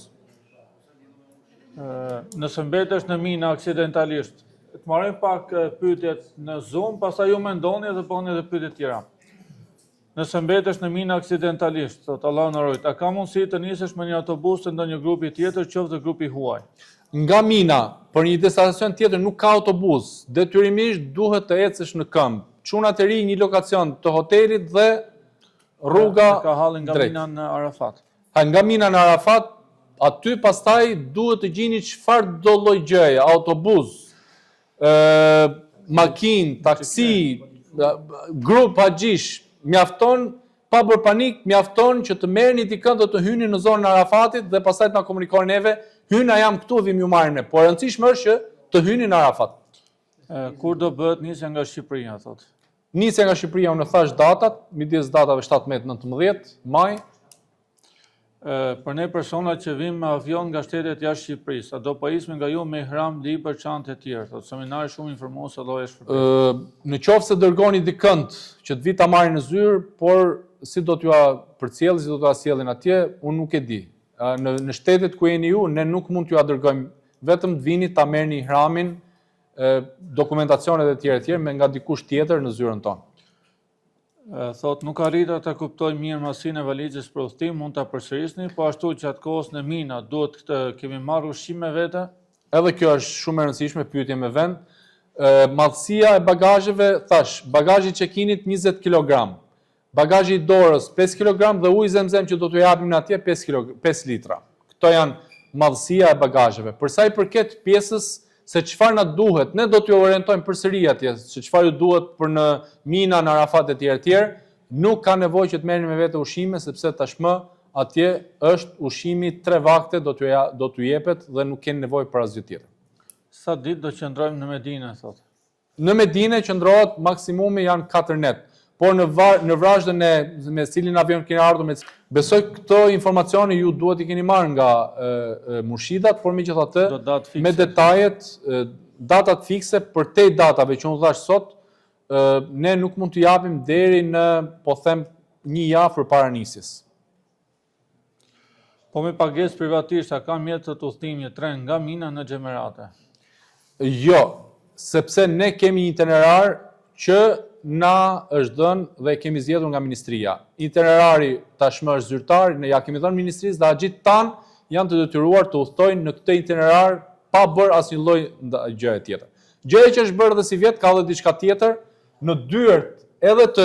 Nëse mbetesh në Mina aksidentalisht, të marrim pak pyetjet në Zoom, pastaj ju mendoni dhe bëni edhe pyetje tjera. Nëse mbetesh në Mina aksidentalisht, thotë Allahu na rujt, a ka mundësi të nisesh me një autobus të ndonjë grupi tjetër, qoftë dhe grup i huaj? Nga Mina, për një destinacion tjetër nuk ka autobus, detyrimisht duhet të ecësh në këmbë. Çunat e rinj një lokacion të hotelit dhe rruga E ka hallin nga Mina në Arafat. Ha nga Mina në Arafat, aty pastaj duhet të gjini çfarëdo lloj gjëje, autobus, makinë, taksi, grup haxhish, mjafton pa bërë panik, mjafton që të merrni dikënd dhe të hyni në zonën e Arafatit dhe pastaj të na komunikoni neve, hyna jam këtu, vim ju marrim ne. Por e rëndësishme është që të hyni në Arafat. Kur do bëhet nisja nga Shqipëria, thotë? Nisja nga Shqipëria unë thash datat, midis datave 17-19 maj. Për ne personat që vijmë me avion nga shtetet jashtë Shqipërisë, a do pajisemi nga ju me ihram, libër, çantë e tjerë? Thotë seminari shumë informues, Allahu e shpërbleftë. Në qoftë se dërgoni dikënd që të vijë ta marrë në zyrë, por si do t'jua përcjellë, si do t'jua sjellin atje, unë nuk e di. Në në shtetet ku jeni ju, ne nuk mund t'jua dërgojmë, vetëm të vini ta merrni ihramin, dokumentacionet e tjera e tjera me nga dikush tjetër në zyrën tonë. Thotë, nuk arrita ta kuptoj mirë madhësinë e valixhes për udhëtim, mund ta përsërisni, po ashtu gjatë kohës në Mina, duhet të kemi marrë ushqim me vete? Edhe kjo është shumë e rëndësishme, pyetje me vend. Madhësia e bagazheve, thash, bagazhi i check-init 20 kg, bagazhi i dorës 5 kg dhe uji zemzem që do t'ju japim atje 5 kg, 5 litra. Këto janë madhësia e bagazheve. Për sa i përket pjesës se çfarë na duhet, ne do t'ju orientojmë përsëri atje, se çfarë ju duhet për në Mina, në Arafat e tjerë e tjerë, nuk ka nevojë që të merrni me vete ushqime sepse tashmë atje është ushqimi tre vakte do t'ju do t'ju jepet dhe nuk keni nevojë për asgjë tjetër. Sa ditë do qëndrojmë në Medine, thotë? Në Medine qëndrohet maksimumi janë 4 net, por në var, në vrazhdën e me cilin avion keni ardhur me besoj këto informacione ju duhet i keni marrë nga e, e, murshidat, por megjithatë me detajet, e, datat fikse përtej datave që unë dhash sot, e, ne nuk mund të japim deri në, po them, një javë përpara nisjes. Po me pagesë privatisht, a ka mjet të udhëtimi tren nga Mina në Xhemerate? Jo, sepse ne kemi një itinerar që na është dhënë dhe e kemi zgjedhur nga ministria. Itinerari tashmë është zyrtar, ne ja kemi dhënë ministrisë dhe haxhit tanë janë të detyruar të udhëtojnë në këtë itinerar pa bërë asnjë lloj gjëje tjetër. Gjëja që është bërë edhe sivjet ka edhe diçka tjetër, Në dyert edhe të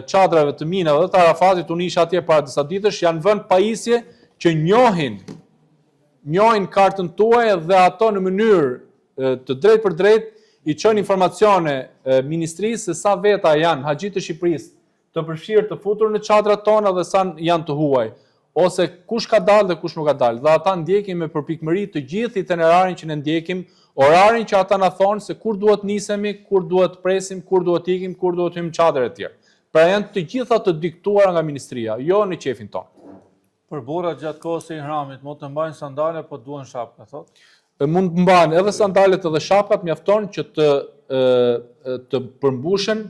çadrave të Minave dhe të Arafatit, unë isha atje para disa ditësh, janë vënë pajisje që njohin njohin kartën tuaj dhe ato në mënyrë të drejtpërdrejtë i çojnë informacione ministrisë se sa veta janë haxhi të Shqipërisë të përfshirë të futur në çadrat tona dhe sa janë të huaj, ose kush ka dalë dhe kush nuk ka dalë. Dhe ata ndjekin me përpikmëri të gjithë itinerarin që ne ndjekim, orarin që ata na thonë se kur duhet nisemi, kur duhet të presim, kur duhet të ikim, kur duhet të hyjmë në çadër e tjerë. Pra janë të gjitha të diktuara nga ministria, jo në qejfin tonë. Për burrat gjatë kohës së ihramit, mund të mbajnë sandale apo duhen shapka, thotë? Mund të mbajnë edhe sandalet edhe shapkat, mjafton që të të përmbushen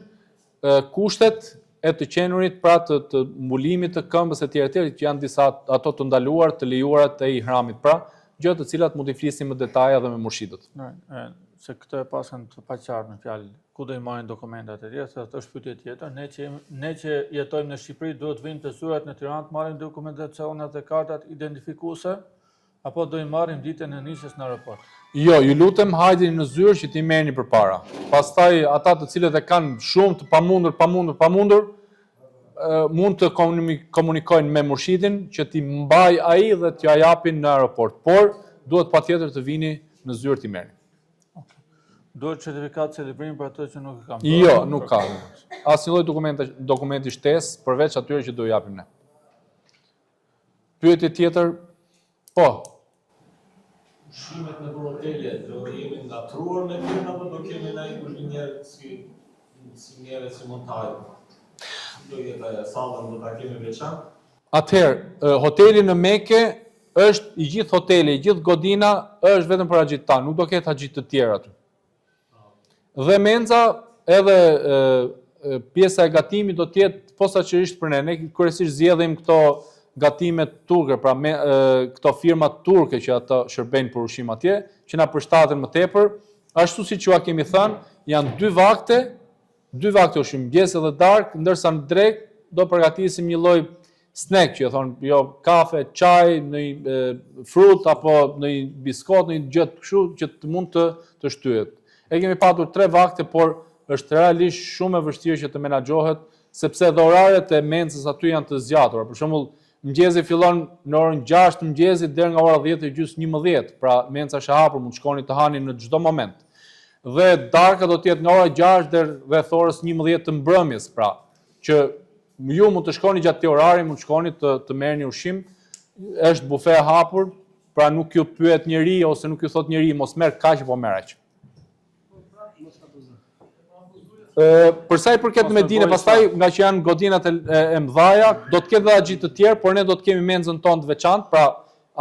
kushtet e të qenurit pra të, të mbulimit të këmbës e tjera e tjera që janë disa ato të ndaluar, të lejuara të ihramit, pra gjë të cilat mund t'i flisni më detaje edhe me murshidët. Në, se këtë e pasën të paqartë në fjalë, ku do i marrin dokumentat e tjera, se është pyetje tjetër, ne që ne që jetojmë në Shqipëri duhet të vijmë te zyrat në Tiranë të marrim dokumentacionet dhe kartat identifikuese, Apo do i marrim ditën e nisjes në aeroport? Jo, ju lutem hajdeni në zyrë që t'i merrni përpara. Pastaj ata të cilët e kanë shumë të pamundur, pamundur, pamundur, Mund të komunikojnë me murshidin që t'i mbajë ai dhe t'ia japin në aeroport, por duhet patjetër të vini në zyrë t'i merrni. Duhet certifikatë celebrimi për ato që nuk e kanë bërë? Jo, nuk ka. Asnjë lloj dokumenti, dokumenti shtesë përveç atyre që do japim ne. Pyetje tjetër? Po. Ushqimet nëpër hotele do jemi ngatërruar me tjerë apo do kemi na një kuzhinier si si njerëz si mund të hajmë? Si do jetë ajo sallën do ta kemi veçantë? Atëherë, hoteli në Meke është i gjithë hoteli, i gjithë godina është vetëm për haxhitë tanë, nuk do ketë haxhi të tjerë aty. Dhe menza edhe e, pjesa e gatimit do të jetë posaçërisht për ne. Ne kryesisht zgjedhim këto gatime turke, pra me, e, këto firma turke që ato shërbejnë për ushqim atje, që na përshtaten më tepër. Ashtu siç jua kemi thënë, janë dy vakte, dy vakte ushqim, mëngjes edhe darkë, ndërsa në drekë do përgatisim një lloj snack që e thonë, jo kafe, çaj, një frut apo një biskot, një gjë kështu që të mund të të shtyhet. E kemi patur tre vakte, por është realisht shumë e vështirë që të menaxhohet sepse edhe oraret e mencës aty janë të zgjatura. Për shembull, mëngjesi fillon në orën 6 të mëngjesit deri nga ora 10 e gjysmë 11, pra menca është e hapur, mund të shkoni të hani në çdo moment. Dhe darka do të jetë nga ora 6 deri rreth orës 11 të mbrëmjes, pra që Ju mund të shkoni gjatë këtij orari, mund të shkoni të të merrni ushqim, është bufe e hapur, pra nuk ju pyet njeri ose nuk ju thotë njeri mos merr kaq apo merr aq. Ë, për sa i përket Medine, pastaj nga që janë godinat e, e, e mëdhaja, do të ketë dhe haxhi të tjerë, por ne do të kemi menzën tonë të veçantë, pra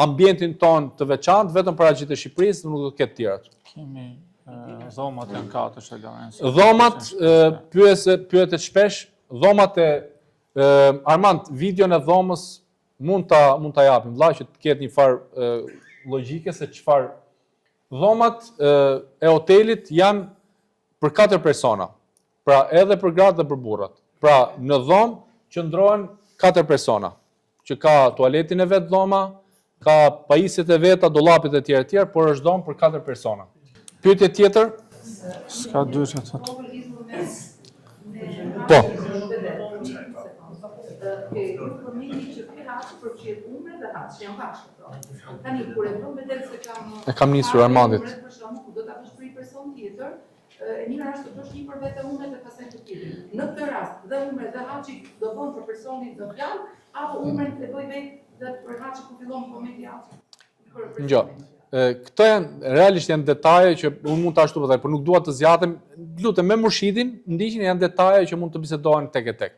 ambientin tonë të veçantë vetëm për haxhitë e Shqipërisë, nuk do të ketë të tjerë. Kemi dhomat janë katërshe Lorenz. Dhomat pyese pyetet shpesh, dhomat e Armand, videon e dhomës mund ta mund ta japim vëlla që të ketë një farë logjike se çfarë dhomat e hotelit janë për katër persona. Pra edhe për gratë dhe për burrat. Pra në dhomë qëndrohen katër persona, që ka tualetin e vet dhoma, ka pajisjet e veta, dollapet e tjera e tjera, por është dhomë për katër persona. Pyetje tjetër? S'ka dyshe thotë. Po. E kam nisur Armandit. E mira është të bësh një për vete umre dhe pastaj të tjetrin. Në këtë rast, dhe umre dhe haxhi do bëhen për personin në fjalë, apo umren e bëj vetë dhe për haxhi ku fillon momenti haxhi. Jo. Këto janë realisht janë detaje që unë mund ta ashtu po por nuk dua të zgjatem. Lutem me murshidin, ndiqni janë detaje që mund të bisedohen tek e tek.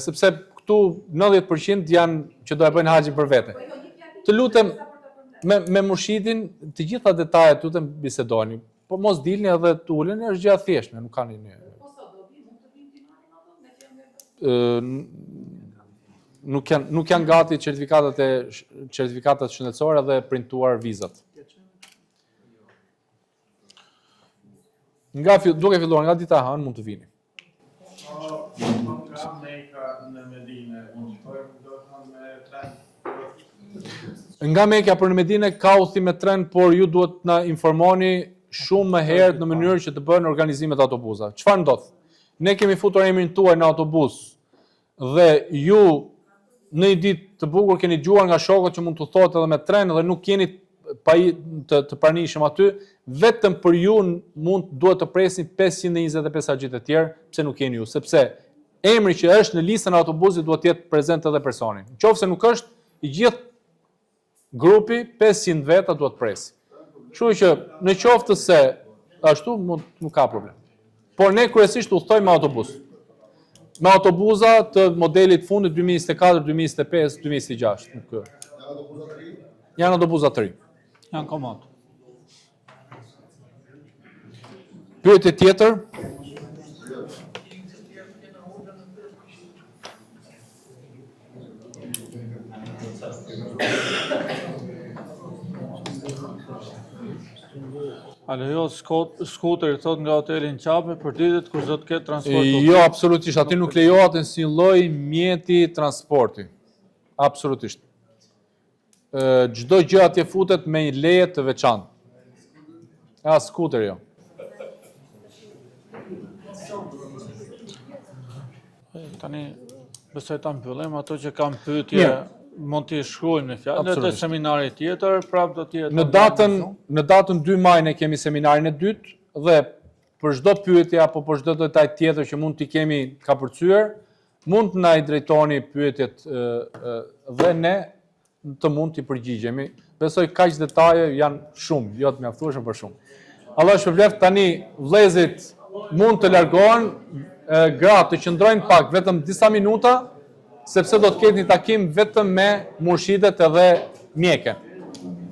Sepse këtu 90% janë që do e bëjnë haxhin për vete. Po jo, një fjali. Të lutem me me murshidin, të gjitha detajet lutem bisedoni. Po mos dilni edhe të uleni, është gjë e thjeshtë, nuk ka një. Po sot do vi, mund të vim t'i marrim ato me që janë nuk janë nuk janë gati certifikatat e certifikatat shëndetësore dhe printuar vizat. Nga duke filluar nga dita e hënë mund të vini. Nga Meka në Medine, mund të shkojmë do të me tren. Nga Mekja për në Medine ka udhëtim me tren, por ju duhet të na informoni shumë më herët në mënyrë që të bëhen organizimet e autobusave. Çfarë ndodh? Ne kemi futur emrin tuaj në autobus dhe ju në një ditë të bukur keni dëgjuar nga shokët që mund të udhëtohet edhe me tren dhe nuk jeni pa të, të pranishëm aty, vetëm për ju mund duhet të presin 525 haxhitë e tjerë, pse nuk jeni ju, sepse emri që është në listën e autobusit duhet të jetë prezent edhe personi. Në qoftë se nuk është, i gjithë Grupi 500 veta duhet të presi. Kështu që në qoftë se ashtu mund nuk ka problem. Por ne kryesisht udhëtojmë me autobus. Me autobuza të modelit fundit 2024, 2025, 2026, nuk Janë autobuza të rinj. Janë komod. Pyetje tjetër? A lejohet skuteri, thot nga hoteli në Qabe, për ditët kur s'do të ketë transport publik? Jo, absolutisht, aty nuk lejohet asnjë lloj mjeti transporti. Absolutisht. Çdo gjë atje futet me një leje të veçantë. As skuter jo. Tani. Besoj ta mbyllim, ato që kanë pyetje mund t'i shkruajnë në fjalë, dhe te seminari tjetër prapë do të jetë Në datën në datën 2 maj ne kemi seminarin e dytë dhe për çdo pyetje apo për çdo detaj tjetër që mund t'i kemi kapërcyer, mund të na i drejtoni pyetjet dhe ne të mund t'i përgjigjemi. Besoj kaq detaje janë shumë, jo të mjaftueshme, por shumë. Allah shpërbleftë tani vëllezërit mund të largohen, gratë të qëndrojnë pak vetëm disa minuta, sepse do të ketë një takim vetëm me murshidet edhe mjeken.